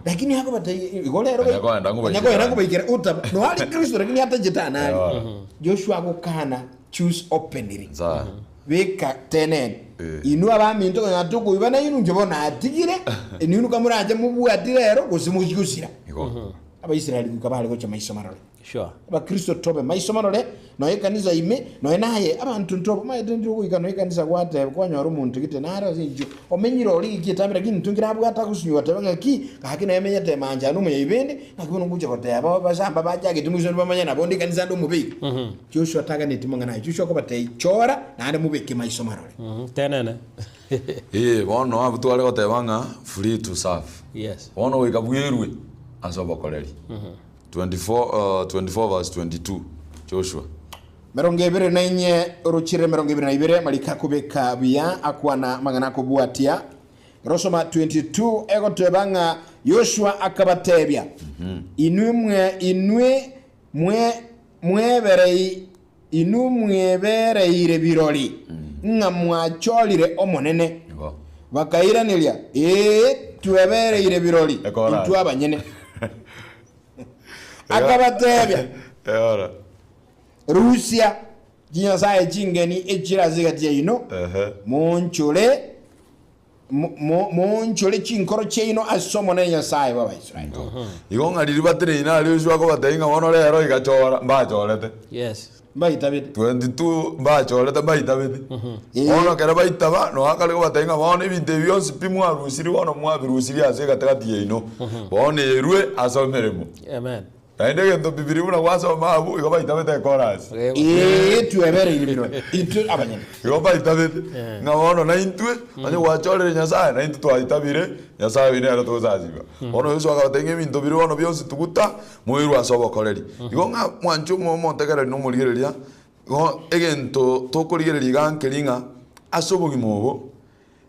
Lakini akobatebia igo rero Onye koenda onye ngobaikera. koenda ngobaikera otaba noari Kristo lakini atachete anari. Eora. Joshua agokana choose openly. Nsa. Beka tenene. Eh. Inwe abaminto konya tokoiba nainwe inche bono natigire, inwe kamoranche mobwati rero gose mochie gosira. Igo. Abaisraeli goika bare gocha maiso marore. Sure. Abakristo tobe maiso marore, nonya ekanisa ime, nonya naye abanto ntobe omanyete intwe ogoika nonya ekanisa gwateba kwanyora omonto gete nare ase inchwe omenyire oria geki etambe lakini intwe nkerabwate agosinywa goteba ng'aki gaki naye emancha ande omonyabibe ende ng'aki bono ngocha goteba basamba bachagete moisonde bamanye nabo onde ekanisa ande omobe iga. Joshua taganeti mang'ana aya, Joshua akobatebia chora naende mobeke maiso marore. Tenene. Ee, bono abwo tware goteba ng'a free to serve. Yes. Bono goika bwerwe ase obokoreri. 24, 24 verse 22, Joshua. Merongo ebere na inye orochire emerongo ebere na ibere mariko akobeka buya akwana amang'ana akobwatia. Rosoma 22 egoteba ng'a Yoshua akabatebia, Inwe mwe inwe mwe mweberei inwe mwebereire birori ng'a mwachorire Omonene. Igo. Bakairaneria, Ee, twebereire birori Ekora. intwe abanyene. Akabatebia, Eora. Rusia chinyasae chingeni echire ase egati yaino, Ehe. moonchore mo- mo- moonchore chinkoro chiaino ase Omonene Nyasae bw'Abaisraeli. Igo ng'a riria bateneine aria Yoshua akobatebia ng'a bono rero igachora, mbachorete. Yes. Mbaitabete. 22 mbachorete mbaitabete. Bono ekero baitaba, nonya akare kobatebia ng'a bono ebinto ebi bionsi pi mwarusirie bono mwabirusirie ase egatagati yaino, bono erwe ase emeremo. Amen. Naende egento Bibilia buna gwasoma abwo, igo baitabete ekorasi. Ee, twebereire birori intwe abanyene. Igo baitabete ng'a bono naintwe, onye gwachorire Nyasaye, naintwe twaitabire Nyasaye oyio nere togosasiba. Bono Yeso akabatebia ng'a ebinto biria bono bionsi tuguta, moirwe ase obokoreri. Igo ng'a mwanche omotegereri na omorigereria, igo egento tokorigereria iga nkeri ng'a ase obogima obo,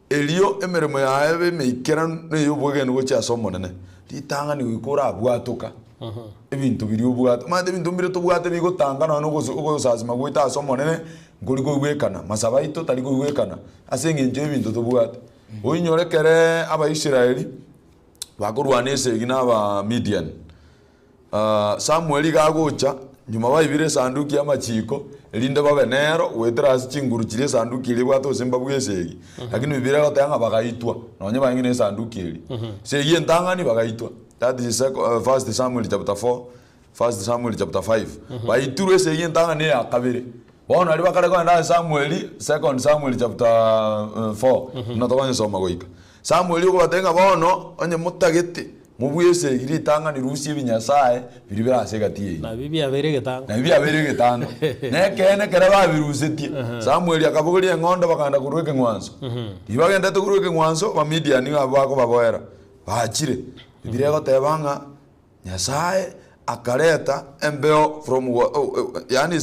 erio emeremo yaye ebe emeikeranu na ey'obwegenwa gochia ase Omonene, ritang'ani goika orabwatoka. Ebinto biria obwate, omanyete ebinto mbire tobwate bigotanga nonya na ogoso ogosasima gwaito ase Omonene, nkori koigwekana, masabo aito tari koigwekana ase eng'encho ya ebinto tobwate. Oinyore ekereee Abaisraeli, bakorwana esegi na Abamidiani, Samueli iga agocha, nyuma baibire esanduki y'amachiko, erinde babe nero, goetera ase chinguru chiria esanduki eria ebwate gose mbabue esegi. Lakini Bibilia egoteba ng'a bagaitwa, nonye barenge na esanduki eria. Esegi entang'ani bagaitwa, that is first Samuel chapter 4, first Samuel chapter 5. Baitirwe esegi entang'ani eya kabere. Bono aria bakare kogenda ase Samueli, second Samuel chapter 4, buna tokonyesoma goika. Samueli okobatebia ng'a bono, onye motagete, mobue esegi ritang'ani rusie ebinyasae biria bire ase egati yaino. Nabio biabeire egetango. Nabio biabeire egetango. Na ekeene ekero babirusetie, Samueli akabogoria eng'ondo bakagenda korua ekeng'wanso. Riria bagendete korua ekeng'wanso, Abamidiani abwo bakobaboera, bachire. Bibilia egoteba ng'a Nyasae akareta embeo from yaani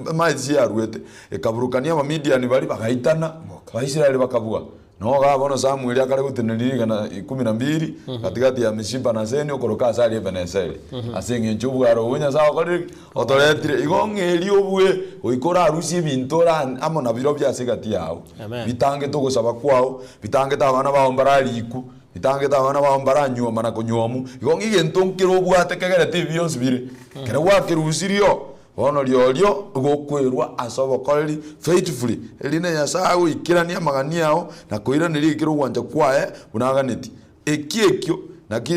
emaisi yaruete, ekaburukania Abamidiani baria bagaitana, Abaisraeli bakabua. Noo igaa bono Samueli akare gotenenia rigana ikomi na mbiri, gatigati ya Misipa na Seni okoroka ase aria Ebeneseri, ase eng'encho obwaro obwo Nyasae okorire ki? Otoretire. Igo ng'eria obue goika orarusie ebinto ore amo nabirobio ase egati yao, Amen. bitangete ogosaba kwao, bitangete abana bao mbararikwe, Bitangete abana bao mbaranyuoma na konyuomwa, igo ng'a egento nkere obwate kegerete ebi bionsi bire. Ekero gwakerusirio, bono riorio gokwerwa ase obokoreri faithfully, erinde Nyasae agoikeranie amagani ao na koiraneria ekero ogwancha kwaye buna aganetie. Eki ekio naki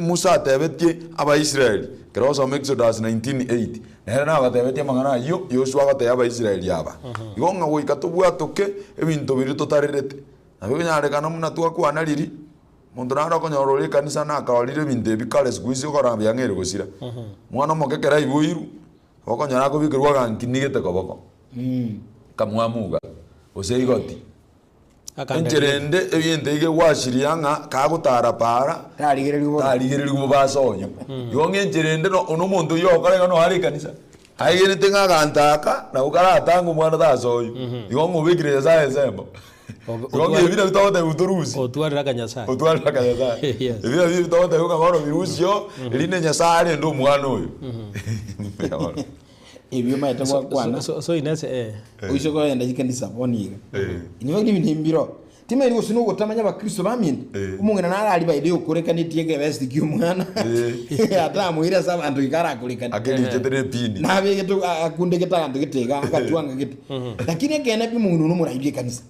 Musa atebetie Abaisraeli, ekero ogosoma Exodus 19:8, nere nabatebetie amang'ana ayio Yoshua agotebia Abaisraeli aba. Igo ng'a goika tobwatoke ebinto biria totarerete. Nabo ekonyarekana buna twakwana riria, omonto nare okonyora ore ekanisa nakarorire ebinto ebi kare siku hizi okora biang'eire gosira. Omwana omoke ekero aiboirwe, okonyora akobekerwa agankini gete koboko, kamwamu iga, gose igoti. Enchera ende ebinto ebi egwashiria ng'a kagotara paara, Tarigererigwa bobe. tarigererigwa bobe ase oyo. Igo ng'a enchera ende no one omonto oyio ogokora iga noare ekanisa. Aigenete ng'a aganto aka nabo karatange omwana tasa oyo. Igo ng'a obekire Nyasaye ensemo. Igo ng'a ebi nabio togotebiwa torusie. Otwarire aka Nyasaye. Otwarire aka Nyasaye. Yes. Ebi nabio togotebiwa ng'a bono birusie oo, erinde Nyasaye arende omwana oyo. Ebi omanyete gwakwana. So, so inese eh. Oise kogenda chikanisa bono iga. In fact ebinto ebi mbiroo. Timanyeti gose nogotamanya abakristo baminto, omong'ina nare aria by the way okorekaneti ekebesti kia omwana, atamoire ase abanto goika arakorekane. Akerichete ne epini. Nabegete akundegete aganto gete iga, agatwanga gete. Lakini ekeene pi omong'ina one omorai bw'ekanisa.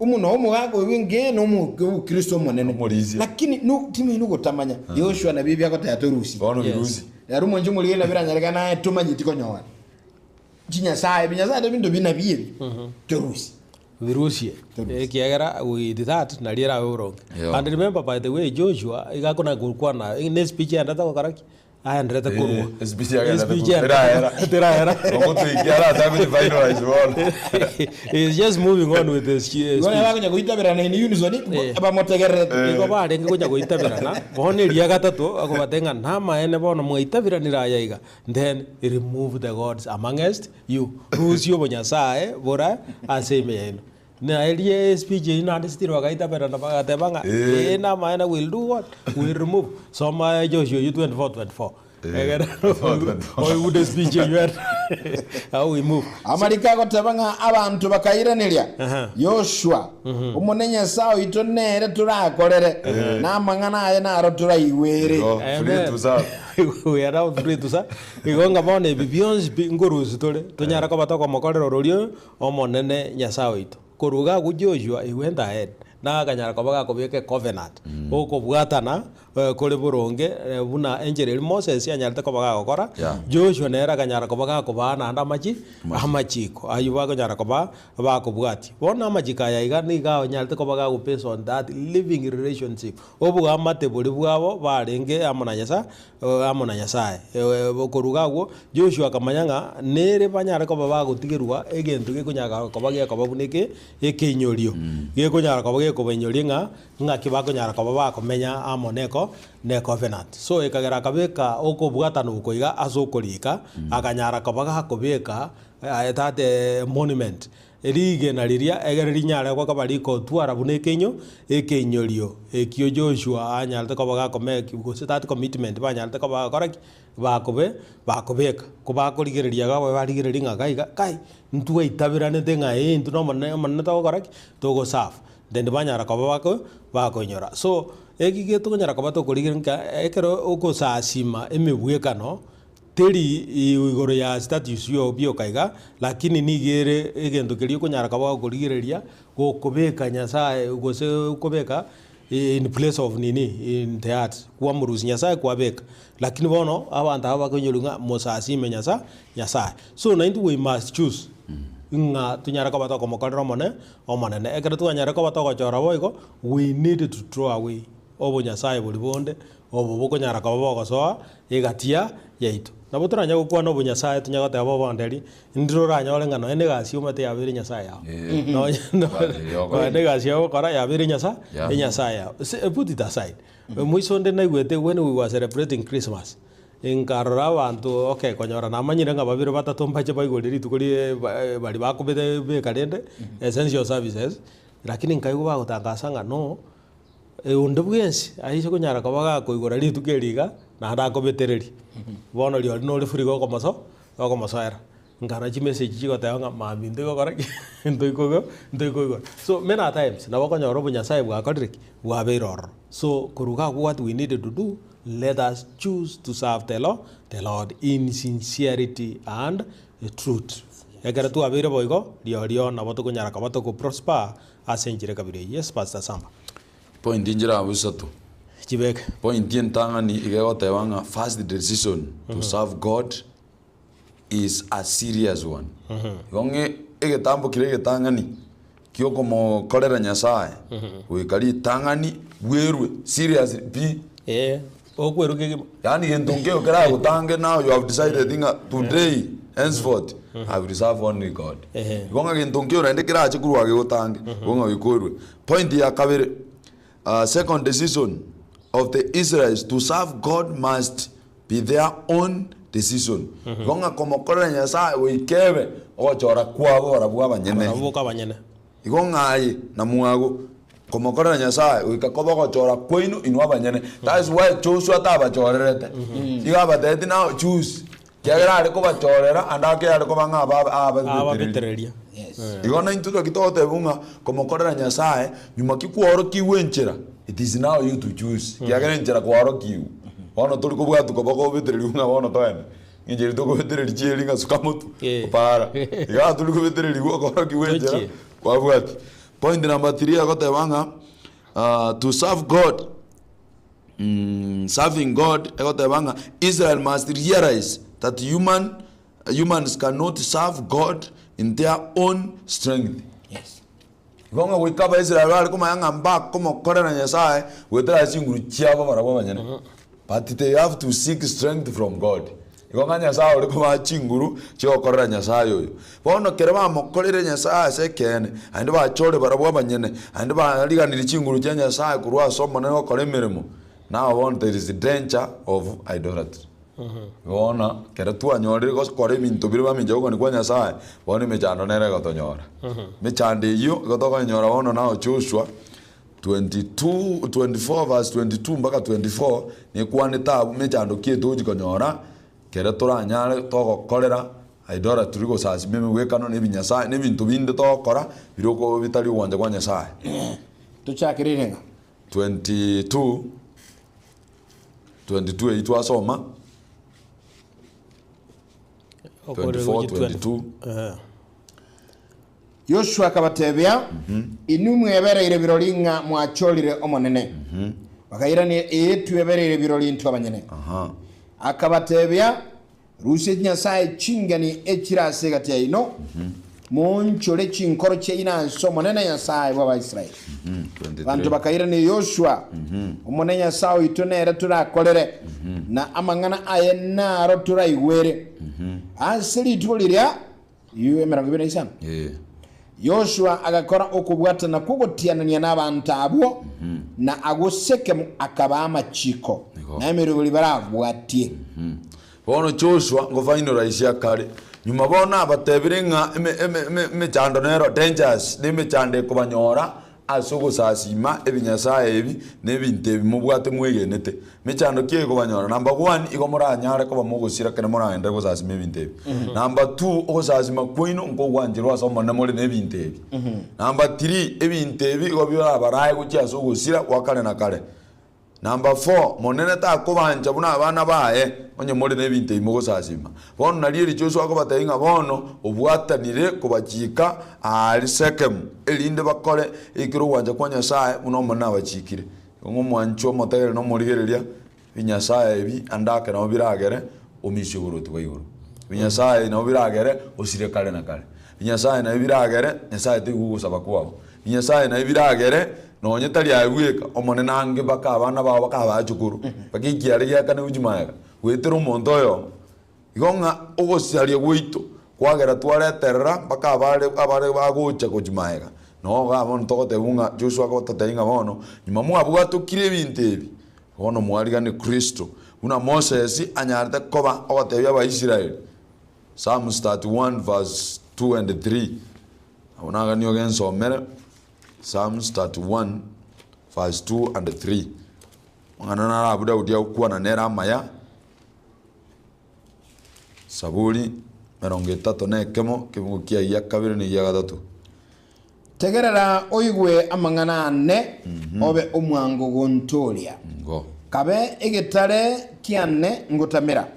Omo noo omogaka oyo bw'enke na omo omokristo omonene. Omorisia. Lakini no timanyeti nogotamanya, Yoshua nabio ebi agoteba torusie. Bono Yes. birusie. Ere omonche omorigeri nabo eranyarekane aye tomanyeti konyora. Chinyasae, ebinyasae tebinto binabi ebi, torusie. Birusie, ekiagera with that nario erabe boronge. Yeah. And remember by the way Joshua iga akona gokwana ne speech aendete gokora ki? Aenderete korwa. Eh, speech agenderete Speech korwa. aenderete- Terahera. Terahera. Ogotoikia aratake gochifinalize bono. He's just moving on with the Igo speech. bakonya goitaberana in unison, Eh. bamotegererete. Nigo barenge konya goitaberana, bono eria gatato akobatebia ng'a namaene bono mwaitaberanire aya iga, then remove the gods amongst you, rusia obonyasae bore ase ime yaino. Na eria espeech eyio naende still bagaitaberana bagateba ng'a Eh. ee namaene we'll do what? We'll remove. Soma Joshua oyio 24:24. Egere 24:24. oigure speech eyio ere how we move. Amariko agoteba ng'a abanto bakairaneria, Aha. Yoshua, Omonene Nyasae oito nere torakorere, na amang'ana aye naro toraigwere. Igo, free to serve. We are now free to serve. Igo ng'a bono ebi bionsi pi nkorusia tore, tonyare koba tokomokorera ororia oyo Omonene Nyasae oito. Korwa iga agwo Joshua he went ahead, na akanyara koba gakobeka ecovenant, okobwatana kore boronge buna enchera eria Moses anyarete koba gagokora, Yeah. Joshua nere akanyara koba gakobaa naende amachi amachiko aywo bakonyara koba bakobwatia. Bono amachiko aya iga nigo anyarete koba gago based on that living relationship, oboamate boria bwabo barenge amo na Nyasae amo na Nyasae. Korwa iga agwo, Joshua akamanya ng'a nere banyare koba bagotigerwa egento gekonyara koba gekoba buna eke ekeinyorio, gekonyara koba. gekobainyoria ng'a ng'aki bakonyara koba bakomenya amo neko ne covenant. So ekagera akabeka okobwatana oko iga ase okorika, akanyara koba gakobeka that monument, rigena riria egere rinyare gokoba rigotwara buna ekenyo ekeinyorio ekio Joshua anyarete koba gakomeki gose that commitment banyarete koba bagokora ki? Bakobe bakobeka. Kobakorigereria iga barigereria ng'a iga iga kai, ntwaitaberanete ng'a ee intwe na omonene omonene togokora ki? Togoserve. Then banyara koba bako bakoinyora. So, eki getokonyara koba tokorigereria nka ekero okosasima emebwekano, teri igoro ya statues yo bioka iga, lakini nigo ere egento keria okonyara koba gokorigereria, gokobeka Nyasaye gose okobeka in place of nini in the heart, kwamorusia Nyasaye kwabeka. Lakini bono abanto aba bakoinyoria ng'a mosasime Nyasa Nyasaye. So naintwe we must choose ng'a tonyare koba tokomokorera omone Omonene. Ekero twanyare koba togochora boigo, we need to throw away obonyasaye boria bonde obo bokonyara koba bogosoa egati ya yaito. Nabo toranye gokwana obonyasaye tonya goteba obonderi, ndire oranyore ng'a nonya na egasi omanyete yabeire nyasaye yao. Nonya nonya na egasi ogokora yabeire nyasa enyasaye yao. Se put it aside, moiso onde naigwete when we were celebrating Christmas, nkarora abanto okay konyora namanyire ng'a babere batato mbache baigore rituko rie baria bakobete beka rende essential services, lakini nkaigwa bagotangasa ng'a no. Onde bwensi aise konyara koba gakoigora rituko eri iga, naende akobetereria. Bono rirorio nore free gokomoso gokomosoera. Nkarora chimessage chigoteba ng'a mambia ntoigokora ki? Ntoikogo ntoikoigora. So many a times nabo okonyora obonyasae bwakorire ki? Bwabeire ororo. So korwa iga abwo what we need to do, let us choose to serve the Lord the Lord in sincerity and truth. Ekero twabeire boigo, rirorio nabo tokonyara koba toko prosper Ase enchera ekabira eyio. Yes Pastor Samba. Point inchire abwo isato. Chibeke. Point entang'ani iga egoteba ng'a first decision to serve God is a serious one. Igo ng'e egetambo keria egetang'ani kiokomokorera Nyasaye goika ritang'ani bwerwe seriously pi. Ee, okwerwa kegima. Yaani gento nkeiyo keragotange now you have decided ng'a today henceforth I will serve only God. Ehe. Igo ng'a gento nkeiyo naende kerache korwa gegotange, igo ng'a goika Point ya kabere, second decision of the Israelites to serve God must be their own decision. Igo ng'a komokorera Nyasaye goika ebe ogochora kwabo barabwo abanyene. Barabwo boka abanyene. Igo ng'a aye na mwago komokorera Nyasae goika kobe ogochora kwaino inwe abanyene. That is why Joshua tabachorerete. Igo abatebetie now choose. Kiagera are kobachorera ande ake are koba ng'a aba ababetereria. Ababetereria. Yes. Igo naintwe naki togoteba ng'a komokorera Nyasae nyuma ki kworokigwe enchera, it is now you to choose. Kiagera enchera kwarokigwe. Bono tori kobwatwa koba kobetereriwa ng'a bono toende. Enchera tokobetereria chieri ng'a suka motwe, Eh. para. Igaa tori kobetererigwa okorokigwa enchera Tochie. kwabwatia. Point number 3 egoteba ng'a ah, to serve God serving God egoteba ng'a Israel must realize that human humans cannot serve God in their own strength. Yes. Igo ng'a goika Abaisraeli bare komanya ng'a mbakomokorera Nyasae goetera ase chinguru chiabo barabwo abanyene, but they have to seek strength from God. Igo ng'a Nyasae ore kobaa chinguru chiogokorera Nyasae oyo. Bono ekero bamokoreire Nyasae ase ekeene, naende bachore barabwo abanyene, naende bariganirie chinguru chia Nyasae korwa ase Omonene gokora emeremo, now bono there is danger of idolatry. Bono ekero twanyorire gokora ebinto biria bamincha gokani kwa Nyasae, bono emechando nere egotonyora. Emechando eyio igo tokoyenyora bono nao Joshua 22 24 verse 22 mpaka 24, nekwanete abwo mechando ki etochi konyora, ekero toranyare togokorera idolatry gosasima emegwekano na ebinyasae na ebinto binde togokora biria oko bitari ogwancha kwa Nyasae. Tochakerere ng'a. 22 22 eyio twasoma, 24, 22. Eh. Yoshua akabatebia, Inwe mwebereire birori ng'a mwachorire Omonene. Bakairania, Ee, twebereire birori intwe abanyene. Aha. Akabatebia, Rusia chinyasae chingeni echire ase egati yaino, moonchore chinkoro chiaino ase Omonene Nyasae bw'Abaisraeli. 23. Abanto bakairania Yoshua, Omonene Nyasae oito nere torakorere, na amang'ana aye naro toraigwere. Ase rituko riria, emerongo ebere na isano. Eh. Yoshua agakora okobwatana kw'ogotianania nabanto abwo, na agwo Sekemu akabaa amachiiko, Igo. na emeroberi barabwatie. Bono Joshua ngofainora kare. Nyuma bono abatebire ng'a eme- eme- eme- emechando nero dangers na emechando ekobanyora ase ogosasima ebinyasaye ebi na ebinto ebi mobwate mwegenete. Mechando ki ekobanyora? Number one, igo moranyare koba mogosira ekero moragenderere gosasima ebinto ebi. Number two, ogosasima kwaino nkogwancherwa ase Omonene more na ebinto ebi. Number three, ebinto ebi igo birabarae gochia ase ogosira gwa kare na kare. Number four, Monene takobancha buna abana baye onye more nebinto ebi mogosasima. Bono nario eri Joshua akobatebia ng'a bono obwatanire kobachika aare Sekemu, erinde bakore ekero ogwancha kwa Nyasae buna Omonene abachikire. Igo ng'a omwanchwa omotegereri na omorigereria, ebinyasae ebi ande ake nabo biragere omisie oborwoti bwa igoro. Ebinyasae ebi nabo biragere osire kare na kare. Ebinyasae nabio biragere Nyasae taigwe ogosaba kwao. Nyasae naye biragere, nonye tari aye bweka, Omonene ange mpaka abana bao baka abachukuru, mpaka ekiare giakane gochia magega, goetera omonto oyomo. Igo ng'a ogosaria gwaito kwagera twareterera mpaka abare abare bagocha gochia magega. Noo igaa bono togotebiwa ng'a Joshua agototebia ng'a bono, nyuma mwabwatokire ebinto ebi, bono mwarigane Kristo, buna Moses anyarete koba ogotebia Abaisraeli, Psalms 31 verse 2 and 3. Nabo naganie ogensomere Psalms 31 verse 2 and 3. Amang'ana naro abwo Daudi agokwana nere amaya, Saburi emerongo etato na ekemo, ekebugo kiaye gia kabere na egia gatato. Tegerera oigwe amang'ana ane, obe omwango gontooria. Ngo. Kabe egetare kiane ngotamera,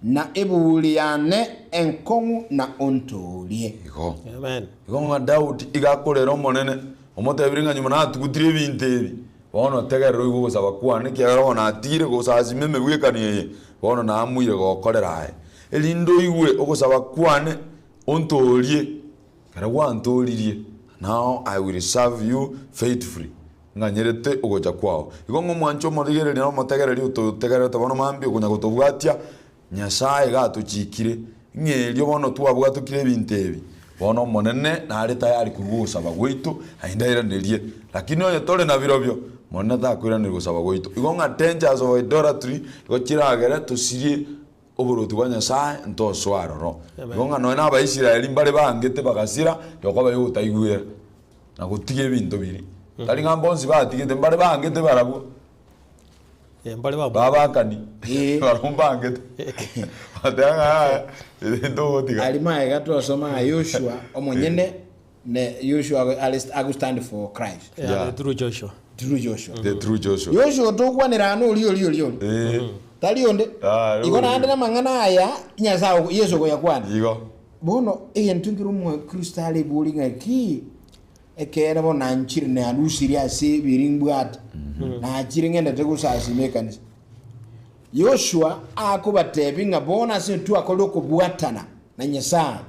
na eburi yane enkong'u na ontoorie. Igo. Amen. Igo ng'a Daudi iga akorera Omonene, omotebirie ng'a nyuma natugutire ebinto ebi, bono tegerera oigwe ogosaba kwane, ekiagera bono natigire gosasima emegwekano eye, bono naamuire gokorera aye. Erinde oigwe ogosaba kwane, ontoorie. Ekero gwantooririe, now I will serve you faithfully, nganyerete ogocha kwao. Igo ng'a omwanche omorigereria na omotegereri ototegererete bono mambia okonya gotobwatia, Nyasaye iga atochikire, ng'a erio bono twabwatokire ebinto ebi, bono Omonene nare tayari korwa ogosaba gwaito, naende airanerie. Lakini onye tore nabirobio, Omonene takoiraneria gosaba gwaito. Igo ng'a dangers of idolatry, igo chiragere tosirie Oboruoti bwa Nyasae ntosoa aroro. Igo ng'a nonya na Abaisraeli mbare bangete bagasira, yokoba yogotaigwera na gotiga ebinto biria. Tari ng'a mbonsi batigete, mbare bangete barabwo. Eh, mbare ba Babakani, Eh. barabwo mbangete. Bateba ng'a yaya, ebinto ogotiga. Aria magega twasoma ng'a Yoshua omonyene ne Yoshua ago stand for Christ. Yeah, Yeah. the true Joshua. True Joshua. The true Joshua. Yoshua tokwanera ano oria oria oria oria. Eh, Tari onde. Ah, Igo oria. naende namang'ana aya Nyasaye ogo- Yeso ogoyakwana. Igo. Bono egento nkere omokristo are bori ng'aki ekeene bono nanchire narusirie ase ebiri mbwate nachire ng'endete gosasima ekanisa. Yoshua akobatebi ng'a bono ase twakorire okobwatana na Nyasaye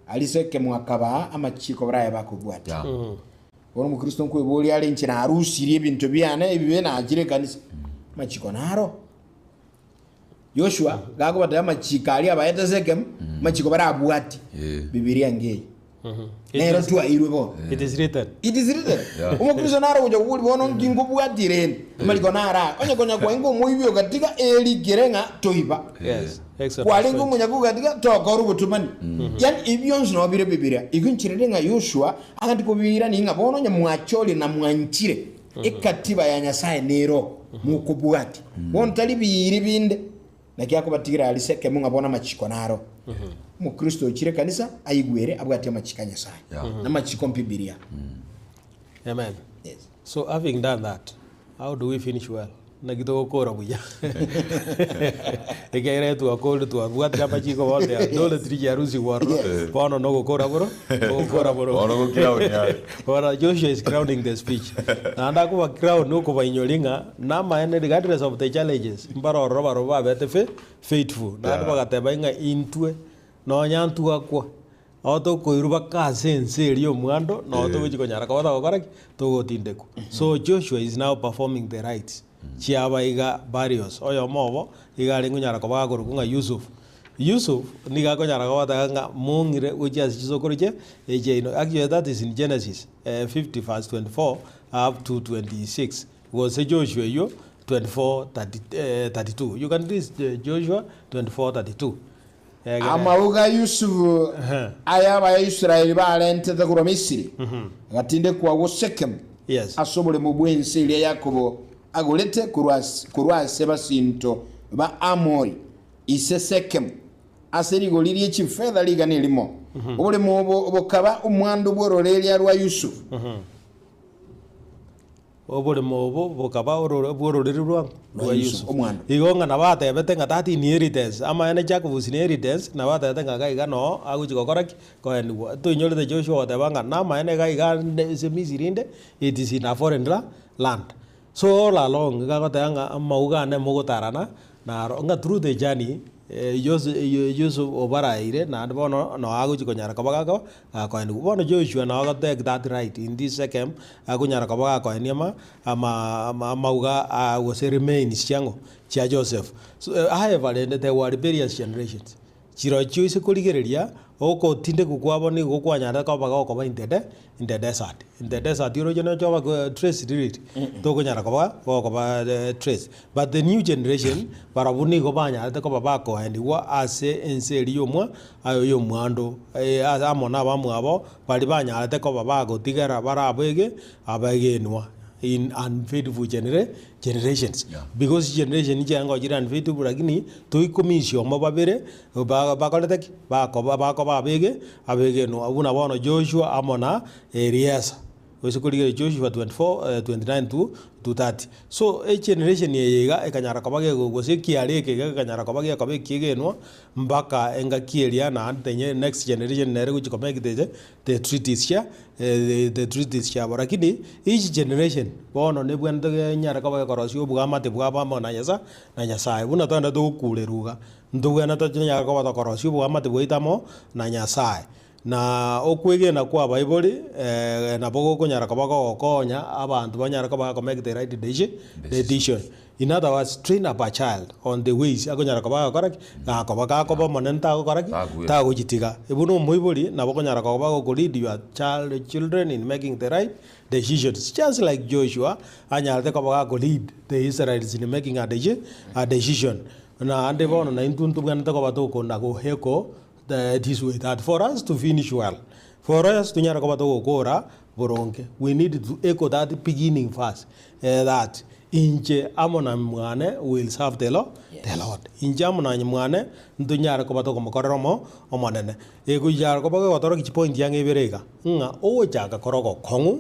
Arise ekemo akabaa amachiiko baraye bakobwatia. Yeah. Bono omokristo nkweboria are inche narusirie ebinto biane ebibe nachire ekanisa. Amachiko naro. Yoshua gakobatebia amachiko aria abaete ase ekemo, amachiko barabwatie. Yeah. Bibilia ngeye. Nero twairwe bono. It is written. It is written. Yeah. Omokristo naro gocha kobori bono nki nkobwatie rende. Amariko naro aya. Onye konya kwaenge omoibi ogatiga erikire ng'a toiba. Yes. Exodus Kwarenge 20. omonyakuga gatiga tokora obotomani. Yaani ebi bionsi nabo bire Bibilia. Igo nchirire ng'a Yoshua agati kobiirania ng'a bono onye mwachorire na mwanchire ekatiba ya Nyasaye nero mokobwatia. Bono tari biiri binde. Naki akobatigira aria Sekemu ng'a bono amachiko naro. Omokristo ochire ekanisa aigwere abwatie amachiko a Nyasaye. Yeah. Namachiko mbibilia. Amen. Yes. So having done that, how do we finish well? Naki togokora buya. Ekiagera etwakorire twabwatire amachiko bono tore tiri chiarusi gwarora. Yes. Bono nogokora boro, ogokora boro. Bono gokira buya. Bono Joshua is crowning the speech. Naende akoba crown okobainyoria ng'a namaene regardless of the challenges, mbare ororo barobwo babete faith faithful. Naende Yeah. bagateba ng'a intwe nonya ntwakwa, Nabo tokoirwa baka ase ense eria y'omwando, nabo togochia konyara koba togokora ki? Togotindekwa. So Joshua is now performing the rites chiaba iga burials. Oyomo obo iga arenge konyara koba gakorokwa ng'a Yusuf. Yusuf nigo akonyara goteba ng'a mong'ire gochia ase chisokoro chie echiaino. Actually that is in Genesis 50 verse 24 up to 26 gose Joshua eywo 24 30 32. You can read Joshua 24 32. Egere. Amauga a Yusufu aya Abaisraeli barentete korwa Misiri agatindekwa agwo Sekemu Yes. ase oboremo bw'ense eria Yakobo agorete korwa korwa ase basinto ba Amori, ise Sekemu, ase rigori rie chifetha rigana erimo. Oboremo obo bokaba omwando bw'ororeria rwa Yusufu. Oboremo obo bokaba orore bw'ororeri rwa Rwa Yusufu, omwando. Igo ng'a nabatebete ng'a that inheritance, amaene Jacob's inheritance, nabatebete ng'a iga iga noo agochia gokora ki? Koenigwa. Toinyorete Joshua ogoteba ng'a namaene iga iga nde ase Misiri inde, it is in a foreign la land. So all along iga agoteba ng'a amauga ane mogotarana naro, ng'a through the journey, Yusuf obaraeire naende bono noo agochia konyara koba gako gakoenigwa. Bono Joshua nabo ago take that right in this Shechem, akonyara koba gakoenia ama ama amauga aa gose remains chia ng'o? Chia Joseph. So however rende there were rebellious generations. Chirochio ase korigereria, ogotindekwa kwabo nigo kwanyarete koba gokoba in the de in the desert. In the desert oroche noche oba ko trace riri, tokonyara koba gokoba trace. But the new generation, barabwo nigo banyarete koba bakoenigwa ase ense eria y'omwa y'omwando amo na abamwabo baria banyarete koba bagotigera bare abege abegenwa in unfaithful genera generations. Yeah. Because generation chiaye chire unfaithful lakini toikomisia omo babere ba bakorete ki? Bakoba bakoba abege abegenwa buna bono Joshua amo na Eliesa. Gose korigereria Joshua 24, 29 to to 30. So egeneration eye iga ekanyara koba gego gose ekiara eke iga gekanyara koba gekoba ekiegenwa mpaka engaki eria naende the next generation nere egochi ko make the the treaties chia the treaties chiabo. Lakini each generation bono nebwenerete kenyare koba gekorosia oboamate bwabo amo na Nyasa na Nyasaye. Buna togende togokurerwa iga, ntobwenerete tonyare koba tokorosia oboamate bwaito amo na Nyasaye. Na okwegena kw'abaibori nabo gokonyara koba kogokonya abanto banyare koba bako make the right decision. In other words, train up a child on the ways akonyara koba agokora ki? Gakoba gakoba omonene tagokora ki? Tagochitiga. Tagochitiga. Buna omoibori nabo okonyara koba goko lead your child children in making the right decisions. Just like Joshua anyarete koba gako lead the Israelites in making a a decision. Naende bono naintwe ntobwenerete koba tokona go echo This way that for us to finish well, for us tonyare koba togokora boronge, we need to echo that beginning verse that inche amo na mwane will serve the Lord, the Lord. Inche amo na mwane ntonyare koba tokomokorera omo omonene. Egochara koba gegotorokia chipointi ang'e ibere iga, ng'a ogochaka kore ogokong'u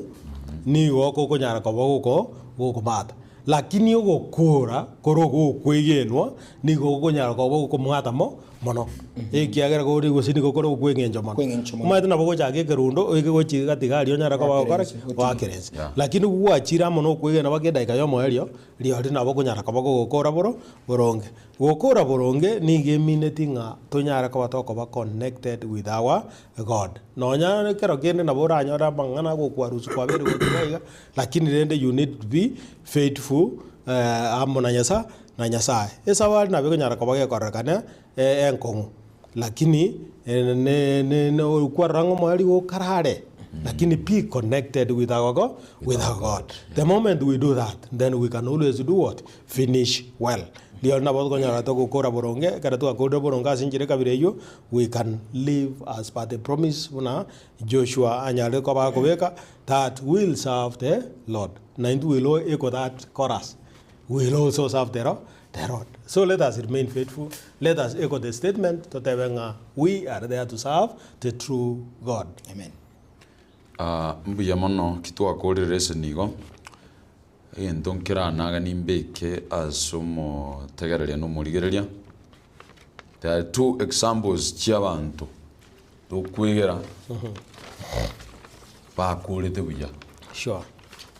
nigo gokonyara koba goko gokomata. Lakini ogokora kore ogokwegenwa nigo gokonyara koba gokomwata mo mono, ekiagera kore gose nigo kore okweng'encho mono. Okweng'encho mono. Omanyete nabo ogochaka ekerundo oike gochia gati gari onyare koba gokora ki? Goakera ense, Goakera ense. Yeah. Lakini gwachire amo na okwegena mpaka edageka ya omoerio, rirorio nabo okonyara koba kogokora boro boronge. Gokora boronge nigo emineti ng'a tonyare koba tokoba connected with our God. Nonya ekero kende nabo oranyore amang'ana agokwarusia kwabeire gotiga iga, Lakini rende you need to be faithful amo na Nyasa na Nyasaye. Esabari nabo ekonyara koba gekororekana enkong'u lakini ne ne ne okwarora ng'a omoerio okarare lakini be connected with our God, with our God. The moment we do that then we can always do what? Finish well. Rirorio nabo tokonyora togokora boronge ekero twakorire boronge ase enchera ekabira eywo we can live as per the promise buna Joshua anyarire koba akobeka That will serve the Lord. Na intwe will echo that chorus. We will also serve the Lord, the Lord. So let us remain faithful. Let us echo the statement totebe ng'a we are there to serve the true God. Amen. Ah, mbuya mono ki twakorire lesson igo, egento nkeranaga nimbeke ase omotegereria na omorigereria, there are two examples chia abanto tokwegera bakorete buya. Sure.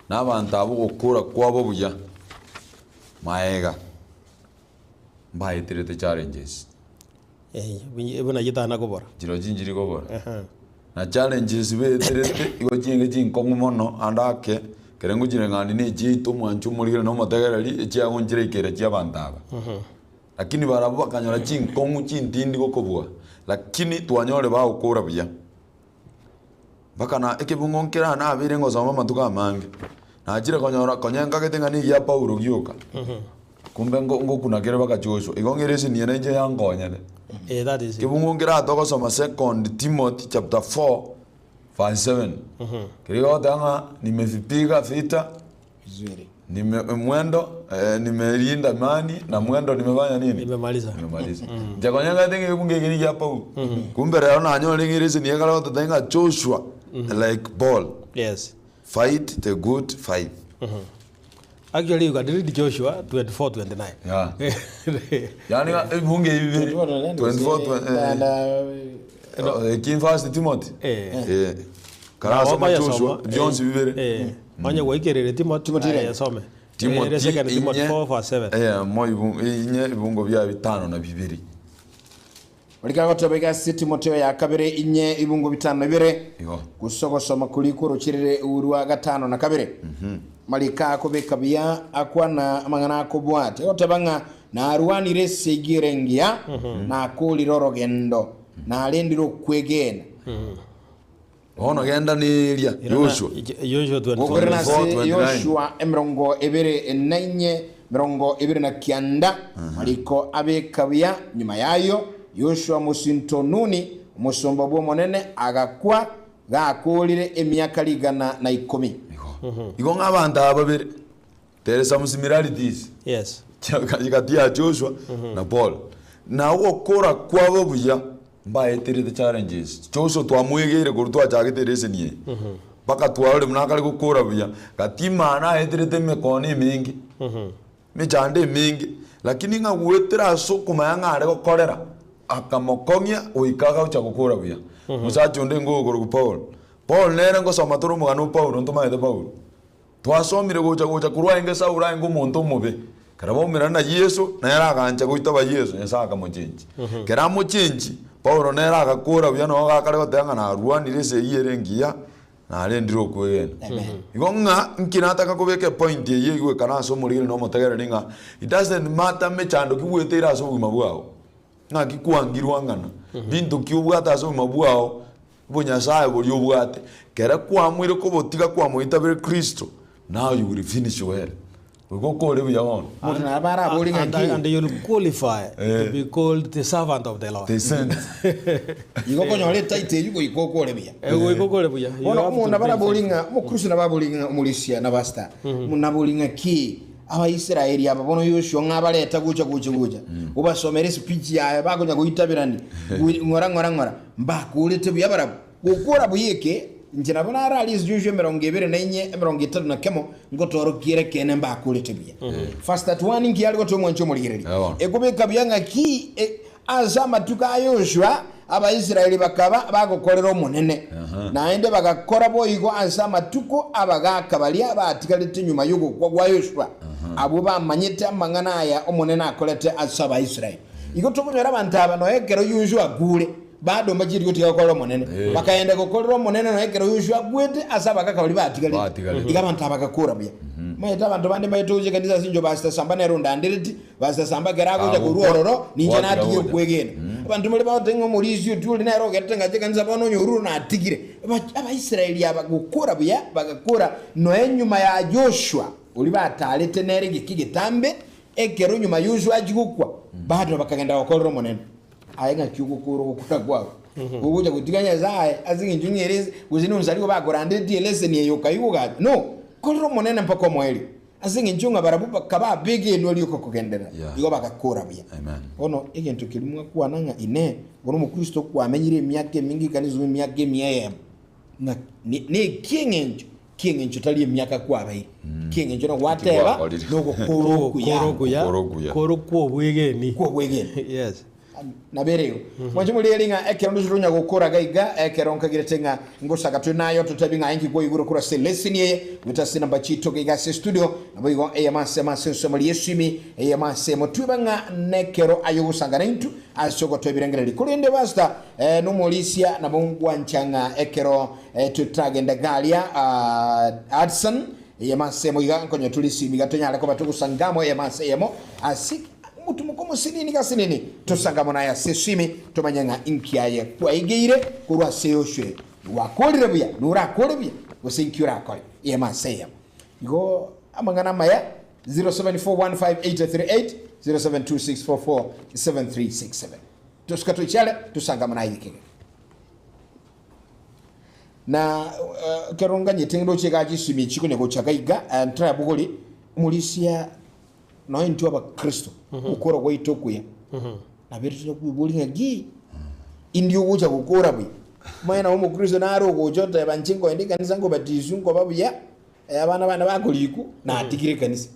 Na abanto abwo ogokora kwabo buya maega mbaeterete challenges. Eh, buna chitana kobora. Chirochio chinchiri kobora. Na challenges beterete igo chinge chinkong'u mono ande ake ekero ngochire ng'ani na echiaito omwancho omorigere na omotegereri echiago nchire ikere chia abanto aba. Lakini barabwo bakanyora chinkong'u chintindi gokobua, lakini twanyore bagokora buya. Mpaka na ekebungo nkere aa nabeire ngosoma amatuko amange, nachire konyora konya nkagete ng'a nigia Paulo gioka, kumbe ngo ngokuna kere mpaka Joshua. Igo ng'ere esini ere inche yankonyete. Eh, that is it. Kebungo nkere aa togosoma Second Timothy chapter 4 verse 7. Keria gegoteba ng'a nimevipiga vita Vizuri. Nime mwendo eh, nimerinda imani na mwendo nimefanya nini? Nimemaliza. Nimemaliza. Inche konya ngate ng'a egekungu eke nigia Paulo. Kumbe rero nanyore ng'a erese niye ekare gototebia ng'a Joshua like Paul Yes. fight the good fight. Actually you can read Joshua 24 29. Yeah. Yaani ng'a ebunge ebi bibere 24 eh, eki first Timothy. Eh. Eh. Karasoma Nabo Joshua bayasoma, bionsi bibere. Eh, onye gwaikerire Timothy, Timothy aye, ire. asome. Timothy Eh, second Timothy inye 4 verse 7. eh, mo ibu- inye ibungo bia bitano na bibiri. Orikara goteba iga ase Timoteo ya kabere inye ibungo bitano na bibere Igo. gusogosoma kuri korocherere urwa gatano na kabere marika akobeka buya akwana amang'ana akobwate egoteba ng'a narwanire esegi ere engiya nakorire orogendo narendire okwegena Bono genda neria Yoshua. Joshua 24. Gokorera ase 24, 29. Yoshua emerongo ebere na inye merongo ebere na kianda mariko abeka buya nyuma yayo Yoshua mosinto Nuni omosomba bw'Omonene agakwa gakorire emiaka rigana na ikomi. Igo. Igo ng'a abanto aba babere there is some similarities Yes. gati ya Joshua na Paul. Na ogokora kwabo buya mbaeterete challenges. Joshua twamwegeire korwa twachagete lesson eye mpaka twarore buna akare gokora buya gati imana aeterete emekono emenge emechando emenge lakini ng'a goetera ase okomanya ng'a are gokorera akamokong'ia goika agocha gokora buya. Mosacha onde ngokorokwa Paul. Paul nere ngosoma tore omogano o Paulo ntomanyete Paulo. Twasomire gocha gocha korwa aenge Saulo aenge omonto omobe. Ekero baumerana na Yeso, nere agancha goitaba Yeso, Nyasae akamochenchia. Ekero amochenchia, Paulo nere agakora buya noo gakare goteba ng'a narwanire esegi ere engiya, narendire okwegena. Igo ng'a nki nataka kobeka epoint eyio igwekana ase omorigeri na omotegereri ng'a it doesn't matter mechando ki bweteire ase obogima bwao, ng'aki kwangirwe ang'ana, binto ki obwate ase obogima bwao, Obonyasae boria obwate, kere kwamoire kobotiga kwamoitabire Kristo, now you will finish well. Goika okore buya bono. Omonto nabo arabore ng'a And, ki? and you'll qualify Eh. to be called the servant of the Lord. The saint. Igo okonyora etitle eyio goika okore buya. Eh, goika okore buya. You Bono have to omonto nabo be arabori faithful. ng'a omokristo nabo abori ng'a omorisia na pastor, omonto nabori ng'a ki Abaisraeli aba bono Yoshua ng'a abareta gocha gocha gocha, obasomere espeech yaye bakonya goitaberani ng'ora ng'ora ng'ora, mbakorete buya barabwo. Gokora buya eke, inche nabo nararie ase Joshua emerongo ebere na inye, emerongo etato na kemo, ngotorokie ere ekeene mbakorete buya. Verse 31 inki yare gotoa omwancho omorigereria? Eeh bono. Ekobeka buya ng'aki e, ase amatuko a Yoshua Abaisraeli bakaba bagokorera Omonene, naende bagakora boigo ase amatuko 'abagaaka baria batigarete nyuma y'ogokwa gwa Yoshua, abwo bamanyete amang'ana aya Omonene akorete ase Abaisraeli. Igo tokonyora abanto aba nonya ekero Yoshua akure, bado mbachieti gotiga gokorera Omonene. Bakagenda gokorera Omonene nonya ekero Yoshua akwete ase abagaaka baria batigarete. Batigarete. Igo abanto aba bagakora buya. Omanyete abanto bande mbaete gocha ekanisa ase inche Pastor Samba nere ondandereti, Pastor Samba ekero agocha korwa Agokwa, ororo, ninche gwatira natige gocha. okwegena. Abanto baria bagoteba ng'a omorisia otiga oria nere ogerete ngacha ekanisa bono onye orure natigire. Aba- Abaisraeli aba gokora buya, bagakora nonya nyuma ya Joshua, oria batarete nere egeka egetambe, ekero nyuma Yoshua achia gokwa, bado bakagenda gokorera Omonene. Aye ng'aki ogokora ogokora kwao? Ogocha gotiga Nyasae ase eng'encho ng'a ere gose nonsarigo bakorandetie eleseni eye okaigwa ogacha. No, korera Omonene mpaka omoerio. Ase engencho ng'a barabwo bakaba abegenwa rioka kogenderera, Yeah. igo bagakora buya. Amen. Bono egento keria mwakwana ng'a Inee, bono omokristo kwamenyire emiaka eminge ekanisa gose emiaka emia eyemo, ng'a ne- nekieng'encho? Kieng'encho tari emiaka kwabeire, kieng'encho nogwateba Gwakorire. nogokora okuya Koro okuya, Koro okuya. koro kw'obwegeni. kw'obwegeni. Yes. Nabere igo. Mwanche morigererie ng'a ekero ndoche tonya gokora iga iga, ekero nkagirete ng'a ngosaka tore naye ototebi ng'a inki kwaigure korwa ase lesson eye, goeta ase enamba chiito iga ase estudio, naboigo eyemo ase amo ase ensemo ria esimi, eyemo ase emo twebe ng'a nekero aye ogosanga naintwe ase ogotoa ebirengererio. Korende pastor, eh, nomorisia nabo ngwancha ng'a ekero eh, totagenda iga aria ah, Hudson, eyemo ase emo iga nkonya tore esimi iga tonyare koba togosanga amo eyemo ase eyemo ase. Omotumoka omosinini gasinini, tosanga mono aye ase esimi, tomanye ng'a inki aye kwaigeire korwa ase Yoshua eye. Gwakorire buya, norakore buya, gose inki orakore? Eyemo ase eyemo. Igo amang'ana amaya 07415838, 0726447367. Tosuka toichare, tosange mono aye ekegeni. Na ekero nganyete ndoche iga chisimi echi konya gocha iga iga, ntarabogori omorisia Nonya intwe abakristo, gokora gwaito okuya, nabere tonya kwiboria ng'a ki indi ogocha gokora buya. Omanye nabo omokristo nare ogocha oteba inche nkoenda ekanisa nkobatiswa nkoba buya, abana bane bakorikwa, natigire ekanisa.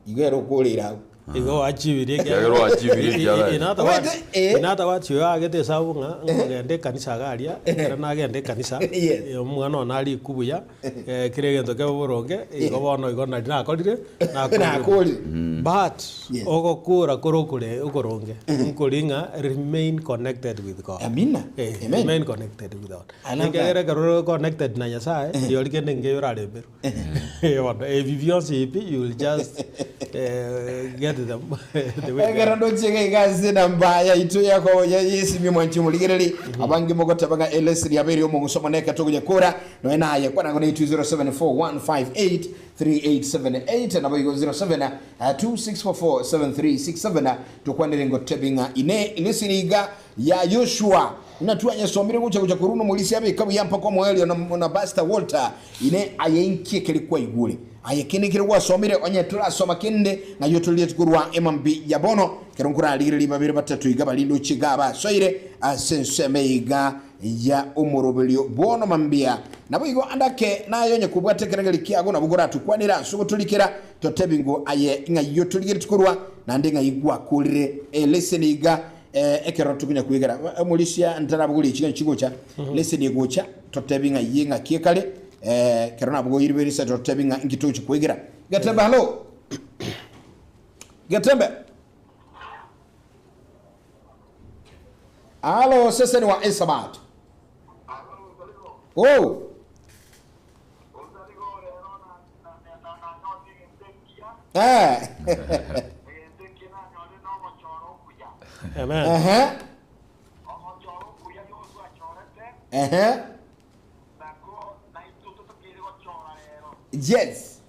Igo ere okoreire agwo. Igo wachibirie Ekiagera wachibirie ekiagera. Omanyete, eh. Inatawati oyo aagete esabu ng'a nkogenda ekanisa iga aria, ekero nagenda ekanisa, Yes. omwana one arikwe buya, Kera egento kebe boronge, igo bono igo nari nakorire, nakorire. Nakorire. But Yes. ogokura kore okore okoronge, nkori ng'a remain connected with God. Amina. Eh, Amen. remain connected with God. I love Ekiagera that. ekero ore connected na Nyasaye, rirorio kende nkeiyo oraremerwe. Bono ebi bionsi ebi you will just eh, get them the way they Ekero are. ndoche iga iga ase enamba yaito yako ya yesimi mwanchi omorigereri abange mogoteba ng'a eleseni yabeire omong'uso mono ekero togoyekora Nonya naye kwana naitwe 0741583878 naboigo 0726447367 tokwanere ngotebi ng'a ine leseni iga ya Yoshua buna twanyesomire gocha gocha korwa nomorisia abeka buya mpaka omoerio na, na Pastor Walter ine aye inki ekeri kwaigure aye kende kere gwasomire onye torasoma kende ng'ai otorieti korwa emambi ya bono kero nkorarigereria babere batato iga barinde oche iga abasoire ase ensemo iga ya omoroberio bono mambia. Naboigo andake naye onye kobwata ekerengerio kiago nabo koratukwanere ase ogotorikera, totebi ng'o aye ng'ai otorigeretie korwa, naende ng'ai gwakorire eleseni iga ekero tokonya kwegera. Omorisia ntarabogoria ching'encho chigocha, leseni egocha, totebi ng'ai eng'aki ekare, ekero nabogoire berisa totebi ng'a inki togochia kwegera. Getembe hallo! Getembe! Alo seseni wa Esabato. Oh. Eh. Amen. Ehe. Ehe. Yes.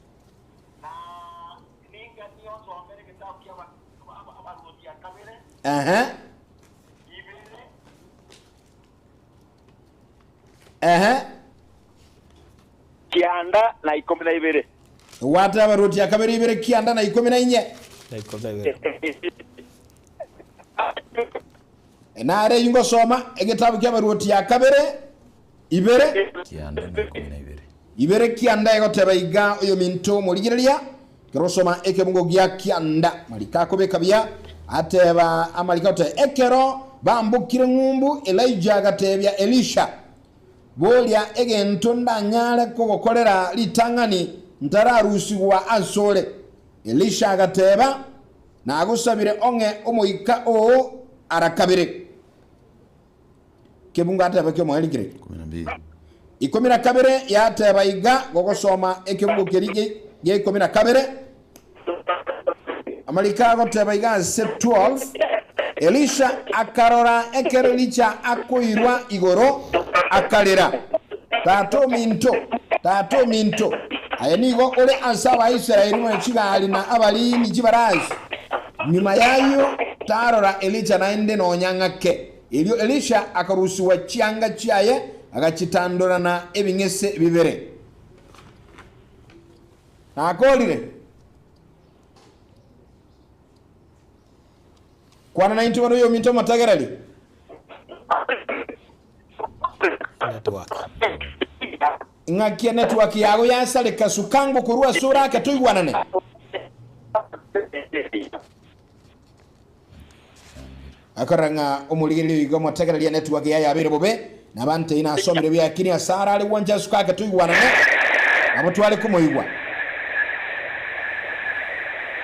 Ehe. Ehe. Kianda na ikomi na ibere. Gwate abaruoti akabere ibere kianda na ikomi na inye. Na ikomi na ibere. Nare eyio ngosoma egetabu kia abaruoti ya kabere ibere. Kianda na ikomi na ibere. Ibere kianda egoteba iga oyominto omorigereria, ekero osoma ekebungo gia kianda mariko akobeka buya, ateba amariko agoteba, Ekero bambokire ng'umbu, Elija agatebia Elisha, Boria egento ndanyare kogokorera ritang'ani ntararusigwa asore. Elisha agateba, Nagosabire ong'e omoika oo ara kabere. Kebungo ateba ki'omoerio kere ikomi na kabere, yateba iga, gogosoma ekebungo keria gia ikomi na kabere, amariko agoteba iga ase 12, Elisha akarora ekero Elija akoirwa igoro, akarera, Tata ominto, tata ominto, aye nigo ore ase Abaisraeli buna chigari na abariini chibarasi. Nyuma y'ayio tarora Elija naende nonya ng'ake. Erio Elisha akarusigwa chianga chiaye, agachitandorana ebing'ese bibere. Nakorire. Kwana naintwe bono oyominto omotegereri. Network. Ng'aki enetwork yago yasareka suka ngokorwa ase orake toigwanane. Akarora ng'a omorigereria oiga omotegereria network yaye yabeire bobe, na abantei nasomire buya lakini ase arare gwancha asuke ake toigwanane, nabo tware komoigwa.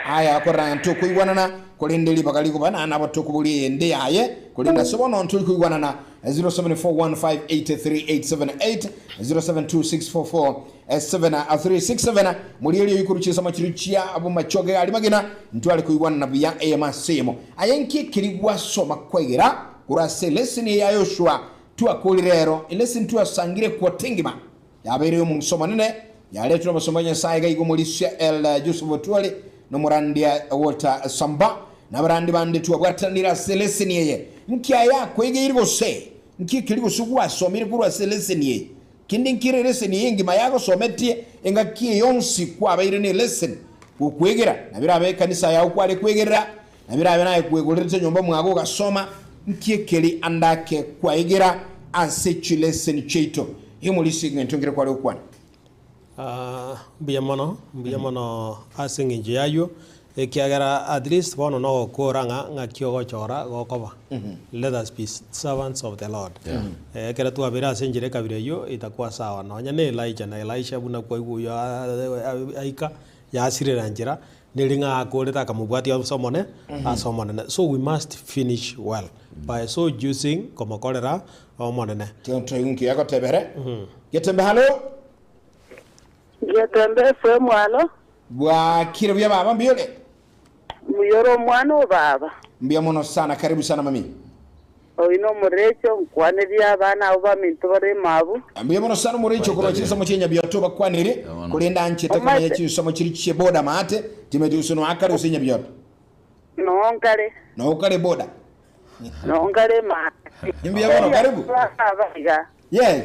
Aya akorora ng'a ntokoigwanana, korende ribaga rigoba na nabo tokoboria eyende yaye, korende ase bono ntori koigwanana. 0741583878, 0726447367. Morigereria oyio korwa chinsemo chiria chia bomachoge aria magena, ntware koigwanana buya eyemo ase eyemo. Aye nki ekeri gwasoma kwegera korwa ase eleseni eye ya Yoshua twakorire rero? Eleseni twasangire ekwota engima yabeire y'omong'uso omonene, yaretwe nabasomba ba Nyasae iga igo Omorisia Elder Joseph Otwori na omorandia Walter Samba, na abarandi bande twabwatanire ase eleseni eye. Nki aye akwegeire gose nki ekeri gose gwasomire korwa ase eleseni eye? Kende nkere eleseni eye engima yagosometie engaki eye yonsi kwabeire neleseni gokwegera, na birabe ekanisa yao kware kwegerera, na birabe naye kwegorerete nyomba mwago ogasoma, nki ekeri ande ake kwaegera ase chileseni chiaito? Igo morisia egento nkere kware gokwana. Mbuya mono, mbuya mono ase eng'encho y'ayio, ekiagera at least bono nogokora ng'a ng'aki ogochora gokoba. Let us be servants of the Lord. Ekero twabeire ase enchera ekabira eyio, itakuwa sawa. Nonya na Elijah na Elisha buna kwaigwa oyio aika, yasirera nchera, neri ng'a akorete akamobwatia ase omone, ase Omonene. So we must finish well by so choosing komokorera Omonene. Tontoigwe nki agotebere. Getembe halo. Getembe FM alo. Bwakire buya baba mbuya ore? Mbuya ore omwana o baba. Mbuya mono sana karibu sana mami. Oyio nomorecho nkwanerie abana abwo baminto bare emabu. Mbuya mono sana omorecho korwa chinsemo chia Nyabioto obakwanere korende anchete komanya Omanyete. chinsemo chiria chie boda maate timeti gose noakare gose Nyabioto. Noo nkare. Noo okare boda. Noo nkare maate. Mbuya mono karibu. Baba iga. Yes.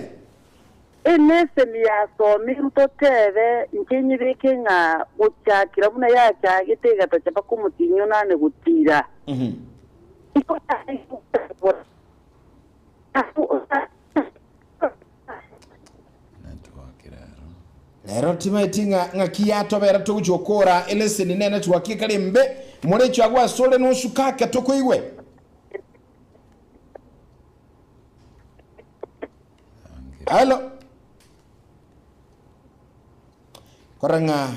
Emeseni yasomirwe totebe, inche nyebeke ng'a gochakera buna yachagete egatacha mpaka omotienyi onane gotiira. Igo yarenge gotebwa. Rero timaeti ng'a ng'aki yatobera togochia gokora eleseni nene twaki ekare embe, morecho agwo asore nosuka ake tokoigwe. Halo. Korora ng'a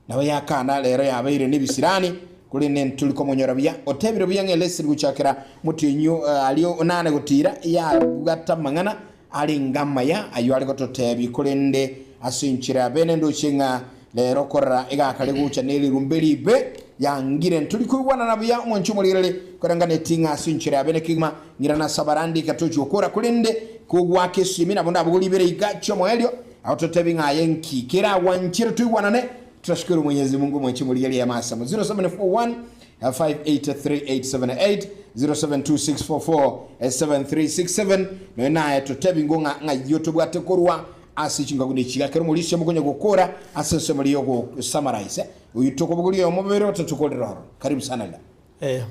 nabo yakana rero yabeire nebisirani, korende ntori komonyora buya. Otebire buya ng'a eleseni gochakera motienyi aria onane gotiira yabwate amang'ana arenge amaya ayio are gototebia, korende ase enchera ya bene ndoche ng'a rero korora egakare gocha nerirumbe ribe yangire. Ntori koigwanana buya omwanchi omorigereri, korenganetie ng'a ase enchera ya bene kegima ng'irana ase abarandi ekatochia gokora, korende kogoaka esimi nabo ndabogorie ibere iga chi'omoerio, agototebi ng'a aye nki keragwanchire toigwanane. Tunashukuru Mwenyezi Mungu omwanchi omorigereria amasamo 0741 583878 0726447367 nonya naye totebi ngo ng'a ng'ayio tobwate korwa ase chinkagu ne chiga kero omorisia mokonya gokora ase ensemo riria ogo summarize oyo tokobogoria oyomo babere batatu korera ororo karibu sana lda.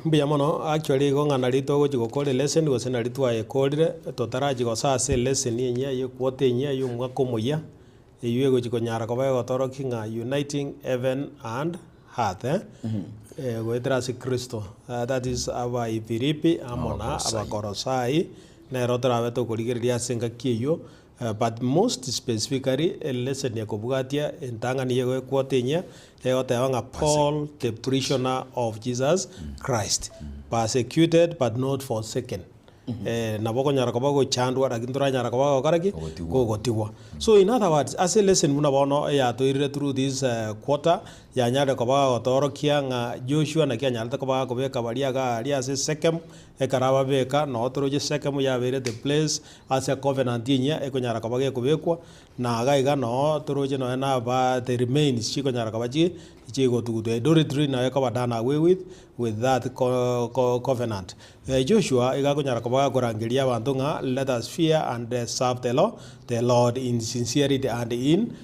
Mbuya mono, actually igo ng'a nari togochi gokora eleseni gose nari twayekorire, totarachi gosoa ase eleseni enyia ya equota enyia ya omwaka omoyia, eywo egochi konyara koba egotorokia ng'a uniting heaven and earth eh, goetera ase Kristo, that is Abaifilipi amo na Abakolosai, nero torabe tokorigereria ase engaki eywo, But most specifically elesson ekobwatia entang'ani ye equota enyia egoteba ng'a Paul the prisoner of Jesus Christ persecuted but not forsaken. Nabo okonyara koba gochandwa lakini toranyara koba gokora ki? Gogotigwa. So in other words ase elesson buna bono eyatoirire through this quarter yanyarire koba gotoorokia ng'a Joshua naki anyarete koba gakobeka baria iga aria ase Shechem ekero ababeka noo toroche Shechem yabeire the place Ase covenant enyia ekonyara koba gekobekwa, na iga iga noo toroche nonya na aba the remains chikonyara koba chi chigotugutwa. Idolatry nayo ekoba done away with, with that co co covenant. Joshua iga akonyara koba gakorangeria abanto ng'a let us fear and serve the Lord, the Lord in sincerity and in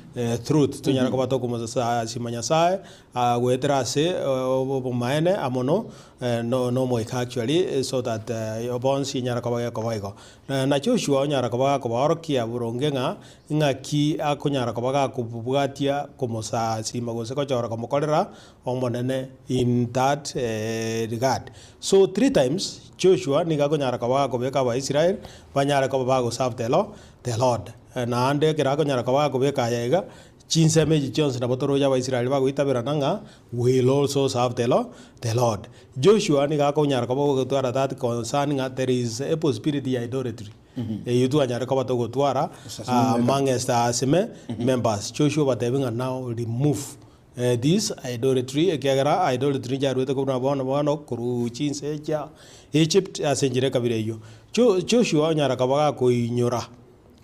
truth. Tonyare koba tokomosasima Nyasaye goetera ase obomaene amo no nomoika actually so that bonsi inyare koba gekoba igo. Na Joshua onyara koba gakobaorokia boronge ng'a ing'aki akonyara koba gakobwatia komosasima gose gochora komokorera Omonene in that regard. So three times Joshua nigo akonyara koba gakobeka Abaisrael banyare koba bagoserve the Lord, the Lord. Naende ekero akonyara koba gakobeka aya iga. Chinsemo echi chionsi nabo toroche Abaisraeli bagoitaberana ng'a will also serve the Lord, the Lord. Joshua nigo akonyara koba ogotwara that concern ng'a there is a possibility ya idolatry eyio twanyare koba togotwara amongst us members. Joshua obatebi ng'a now remove this idolatry ekiagera idolatry ncharuete korwa bono bono korwa chinse chia Egypt ase enchera ekabira eyio. Joshua onyara koba gakoinyora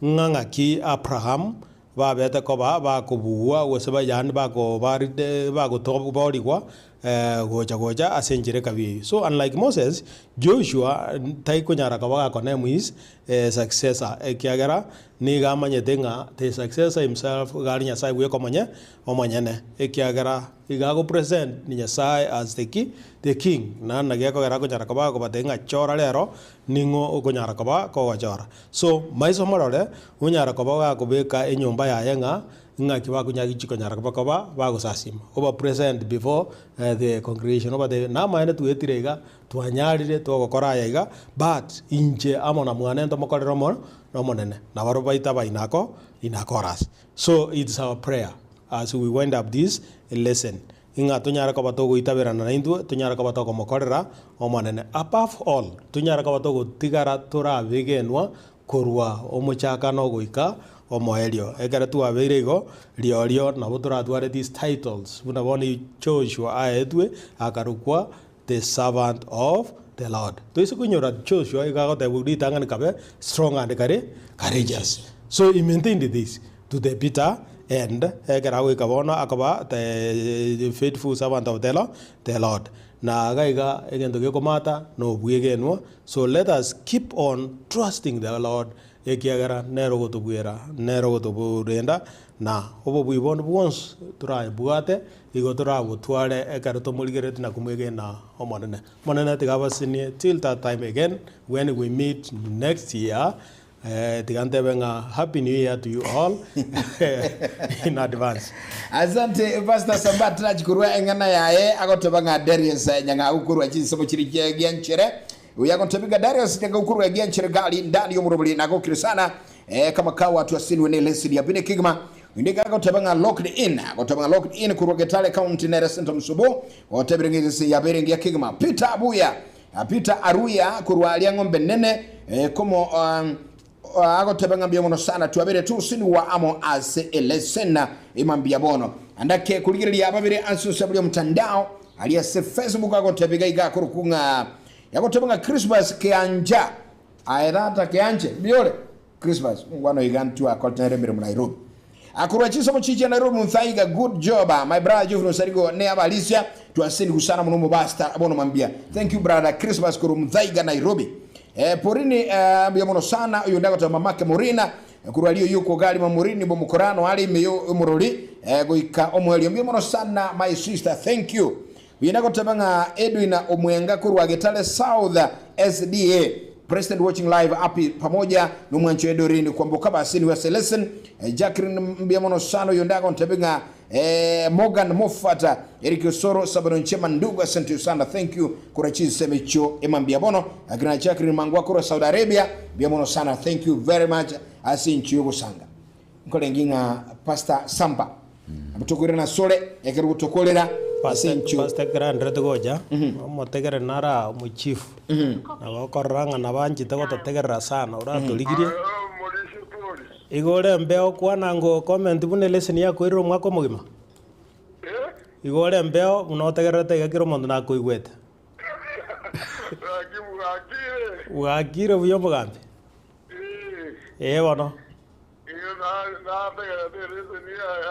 ng'a ng'aki Abraham babete koba bakobugwa gose yaani bakobaride bagotoborigwa gocha gocha ase enchera ekabi eyio. So unlike Moses, Joshua taikonyara koba gakoname his successor ekiagera nigo amanyete ng'a the successor himself iga are Nyasaye bweka omonye omonyene ekiagera iga agopresent Nyasaye as the ki the king naende naki ekogera akonyara koba akobatebia ng'a chora rero ning'o okonyara koba kogochora. So, maiso morore, onyare koba gakobeka enyomba yaye ng'a ing'aki bakonya chikonyara koba koba bagosasima. Oba present before the congregation obatebie namaene twetire iga, twanyarire twagokora aya iga, but inche amo na mwane ntomokorere omo Omonene. Nabarobwo baito aba inako inakorase. So it's our prayer as we wind up this lesson Ing'a tonyare koba togoitaberana naintwe, tonyare koba tokomokorera Omonene. Above all, tonyare koba togotigara tore abegenwa korwa omochakano goika omoerio. Ekero twabeire igo, riorio nabo toratware these titles, buna bono Joshua aetwe akarokwa the servant of the Lord. Toise koinyora Joshua iga agotebwa ritang'ani kabe strong and courageous. So he maintained this to the bitter end, ekero agoika bono akoba the faithful servant of the the Lord. Na iga iga egento gekomata na obwegenwa, so let us keep on trusting the Lord ekiagera nere ogotobuera, nere ogotoborenda, na obobui bonde bwonsi torabwate igo torabotware ekero tomorigereretie na komwegena Omonene. Omonene tiga abasenie till that time again when we meet next year. Tiga ntebe ng'a happy new year to you all in advance. Asante Pastor Samba Trach korwa eng'ana yaye agoteba ng'a Darius Nyang'au korwa chinsemo chiri chia Gianchere. Oyo agotebia ng'a Darius Nyang'au korwa Gianchere gari ndani y'omorobori nagokire sana eh, kama kawa twasinwe ne lesson ya bine kigima. Onde iga agoteba ng'a locked in agoteba ng'a locked in korwa Getale County nere Center Msubo otebire ng'a egese yabeire engiya kegima. Peter Abuya Peter Aruya korwa aria ng'ombe nene komo agoteba ng'a mbuya mono sana twabeire togosinigwa amo ase elesson ima mbuya bono. Andake korigereria ababere ase osabu ria omtandao aria ase Facebook agoteba iga iga akorokwa ng'a yagoteba ng'a Christmas keanja aye tata keanche mbuya ore Christmas omwana oyo iga ntwe akorete nere emeremo Nairobi. Akorwa chinsemo chichia Nairobi Muthaiga good job my brother Geoffrey Osarigo ne abarisia twasenigwe sana mono omobasta bono mambia thank you brother Christmas korwa Muthaiga Nairobi eh, Porini eh, mbuya mono sana oyo onde agoteba mamake Morina korwa aria oyio okogari Mamorini bomokorano are ime yo omorori eh, goika omoerio mbuya mono sana my sister thank you Oyo nagoteba ng'a Edwin Omwenga korwa Getare South SDA President watching live api pamoja nomwancho Edorin Kwamboka Basini wa Selesen Jacqueline mbuya mono sana oyo ndagontebia ng'a eh, Morgan Moffat Eric Osoro Sabino Nchema ndugu asante sana thank you korwa chinsemo echio ema mbuya bono akina Jacqueline Mangwa korwa Saudi Arabia mbuya mono sana thank you very much ase enchio yogosanga Nkorenge ng'a Pastor Samba nabo tokoirana asore ekero gotokorera ase enchio. Pastor ekero aenderete gocha, omotegere nare aa omochief, nabo okorora ng'a nabo anchete gototegerera sana oratorigirie. Igo ore embeo kwana ngo comment buna eleseni yakoirire omwaka omogima? Igo ore embeo buna otegererete iga kera omonto nakoigwete. Bwakire buya omogambi? Ee bono. Igo nategerete ereseni yaye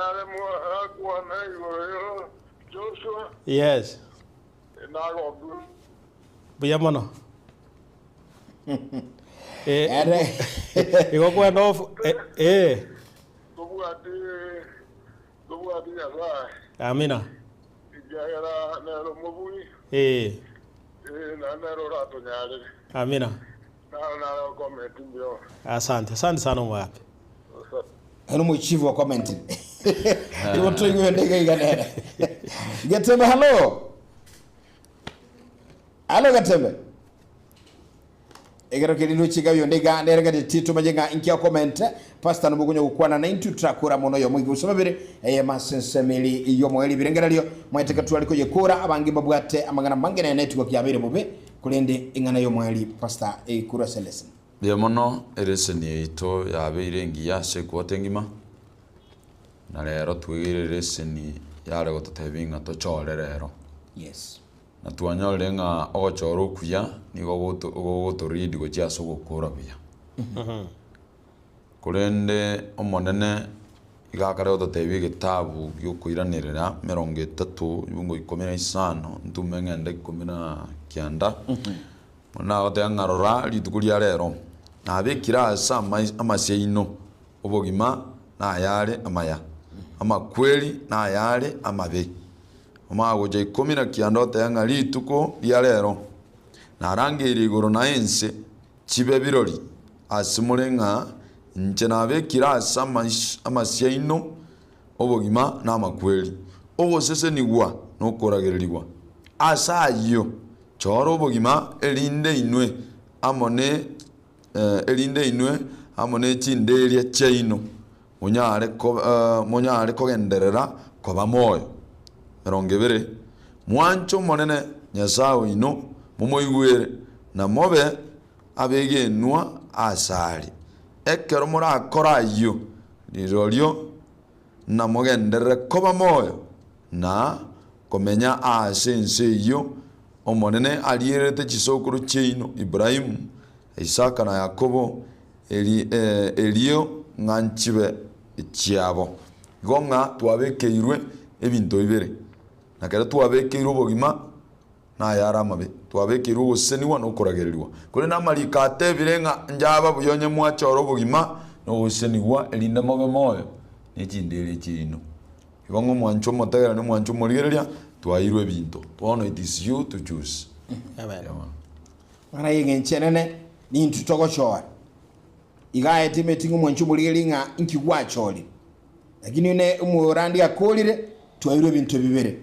akwana igoro ya Joshua, Yes. nagokire. Buya mono. Eh, Ere igo kwenda of eh, eh. Tobwati tobwati Nyasae, Amina. ekiagera nere omobui, Eh, eh, naende nere oratonyarere. amina. Naro naro comment mbuya. Asante, asante sana omwami. Ere omochief wa commenting. Igo toigwe ndege iga nere. Getembe hello. Hello Getembe. Ekero keria ndoche iga oyonde iga neregeretie tomanye ng'a inki akomente. Pastor nabo okonya gokwana naintwe torakora mono oyomo iga gose babere eyemo ase ensemo eri y'omoerio ebirengererio mwaete katware koyekora abange mbabwate amang'ana amange nere netugo kiabeire bobe korende eng'ana y'omoerio Pastor ekorwa ase lesson. Mbuya mono ereseni yaito yabeire engiya ase equota engima, na rero twegeire ereseni yare gototebia ng'a tochore rero. Yes. Na twanyorire ng'a ogochora okuya nigo goto gogotolead gochia ase ogokora buya. Korende Omonene iga akare gototebia egetabu giokoiranerera emerongo etato ebungo ikomi na isano ntume ng'ende ikomi na kianda, Omonene agoteba ng'a rora rituko ria rero, nabekire ase amais amasio aino obogima nayare amaya, amakweri nayare amabe. Omanye gocha ikomi na kianda otebe ng'a rituko ria rero narangeirie igoro na ense chibe birori ase more ng'a inche nabekire ase amasio aino obogima na amakweri, ogosesenigwa na okoragererigwa. Ase ayio, chora obogima erinde inwe amo ne erinde inwe amo ne chinderia chiaino monyare monyare kogenderera koba moyo. Emerongo ebere, Mwanche Omonene Nyasae oino, momoigwere, na mobe abegenwa asare. Ekero morakore ayio, rirorio namogenderere koba moyo na komenya aase ense eyio Omonene arierete chisokoro chiaino Ibrahimu, Isaka na Yakobo, eri erio ng'a nchibe echiabo. Igo ng'a twabekeirwe ebinto bibere, na kero twabekeirwe obogima nayare amabe, twabekeirwe ogosesenigwa na okoragererigwa. Korende amariko atebire ng'a njaba buya onye mwachora obogima na ogosesenigwa erinde mobe moyo ne chinderia chiaino. Igo ng'a omwancho omotegerani omwancho omorigereria twaeirwe ebinto. Bono it is you to choose. Amen. Mang'ana y'engencho enene nintwe togochora. Iga aete emeti ng'a omwancho omorigereria ng'a inki gwachorire. Lakini one omorandi akorire, twaeirwe ebinto bibere.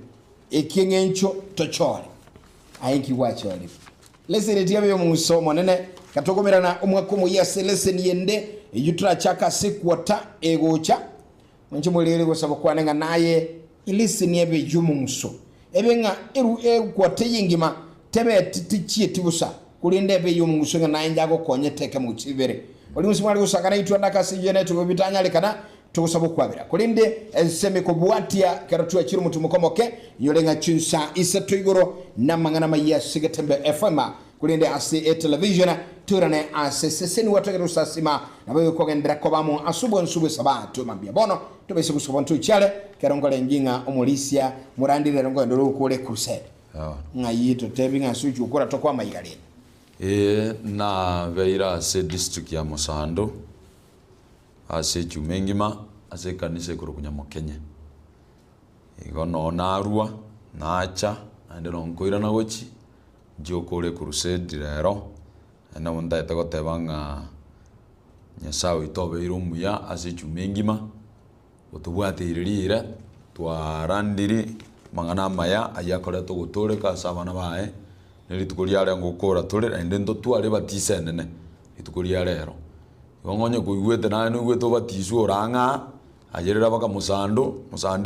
Eki'engencho tochore. Aye inki gwachorire? Leseni etiga ebe y'omong'uso omonene. Gatokomerana omwaka omoyia ase leseni ende eyio torachake ase equota egocha. Inche morere gosaba kwane ng'a naye eleseni ebe y'omong'uso, ebe ng'a eru equota eye engima tebeti tichieti bosa, korende ebe ey'omong'uso ng'a naye inche agokonyete ekemo gose bibere. Baria bonsi mware gosanga naintwe ande ase eyio netwe bitanyarekana, togosaba okwabera. Korende ensemo ekobwatia ekero twachire omotumoka omoke, inyore ng'a chinsa isato igoro namang'ana amayia ase Getembe FM, Korende ase etelevision toirane ase eseseni gwatagete gosasima, nabo ekogenderera koba amo ase obwansu bw'Esabato. Mambia bono tobaise gosaba ntochiare, ekero nkorenge ng'a omorisia morandi rero nkoenda ore gokora ecrusade. Ng'ai totebi ng'a ase ochia gokora tokoa amaiga rende. Ee, nabeire ase district ya Mosando, ase echuma engima, ase ekanisa ekorokwa Nyamokenye. Igo noo narua, nacha, naende noo nkoirana gochia, Inche okore ecrusade rero, naende nabo ntagete goteba ng'a Nyasaye oito obeire omuya ase echuma engima, otobwateire riire, twarandiri amang'ana amaya aywo akoreta ogotooreka ase abana baye, na rituko ria rero ngokora tore naende ntotware ebatiso enene rituko ria rero. Igo onye koigwete naye noigwete obatiswe ore ang'aa, ayerera mpaka mosando, mosando.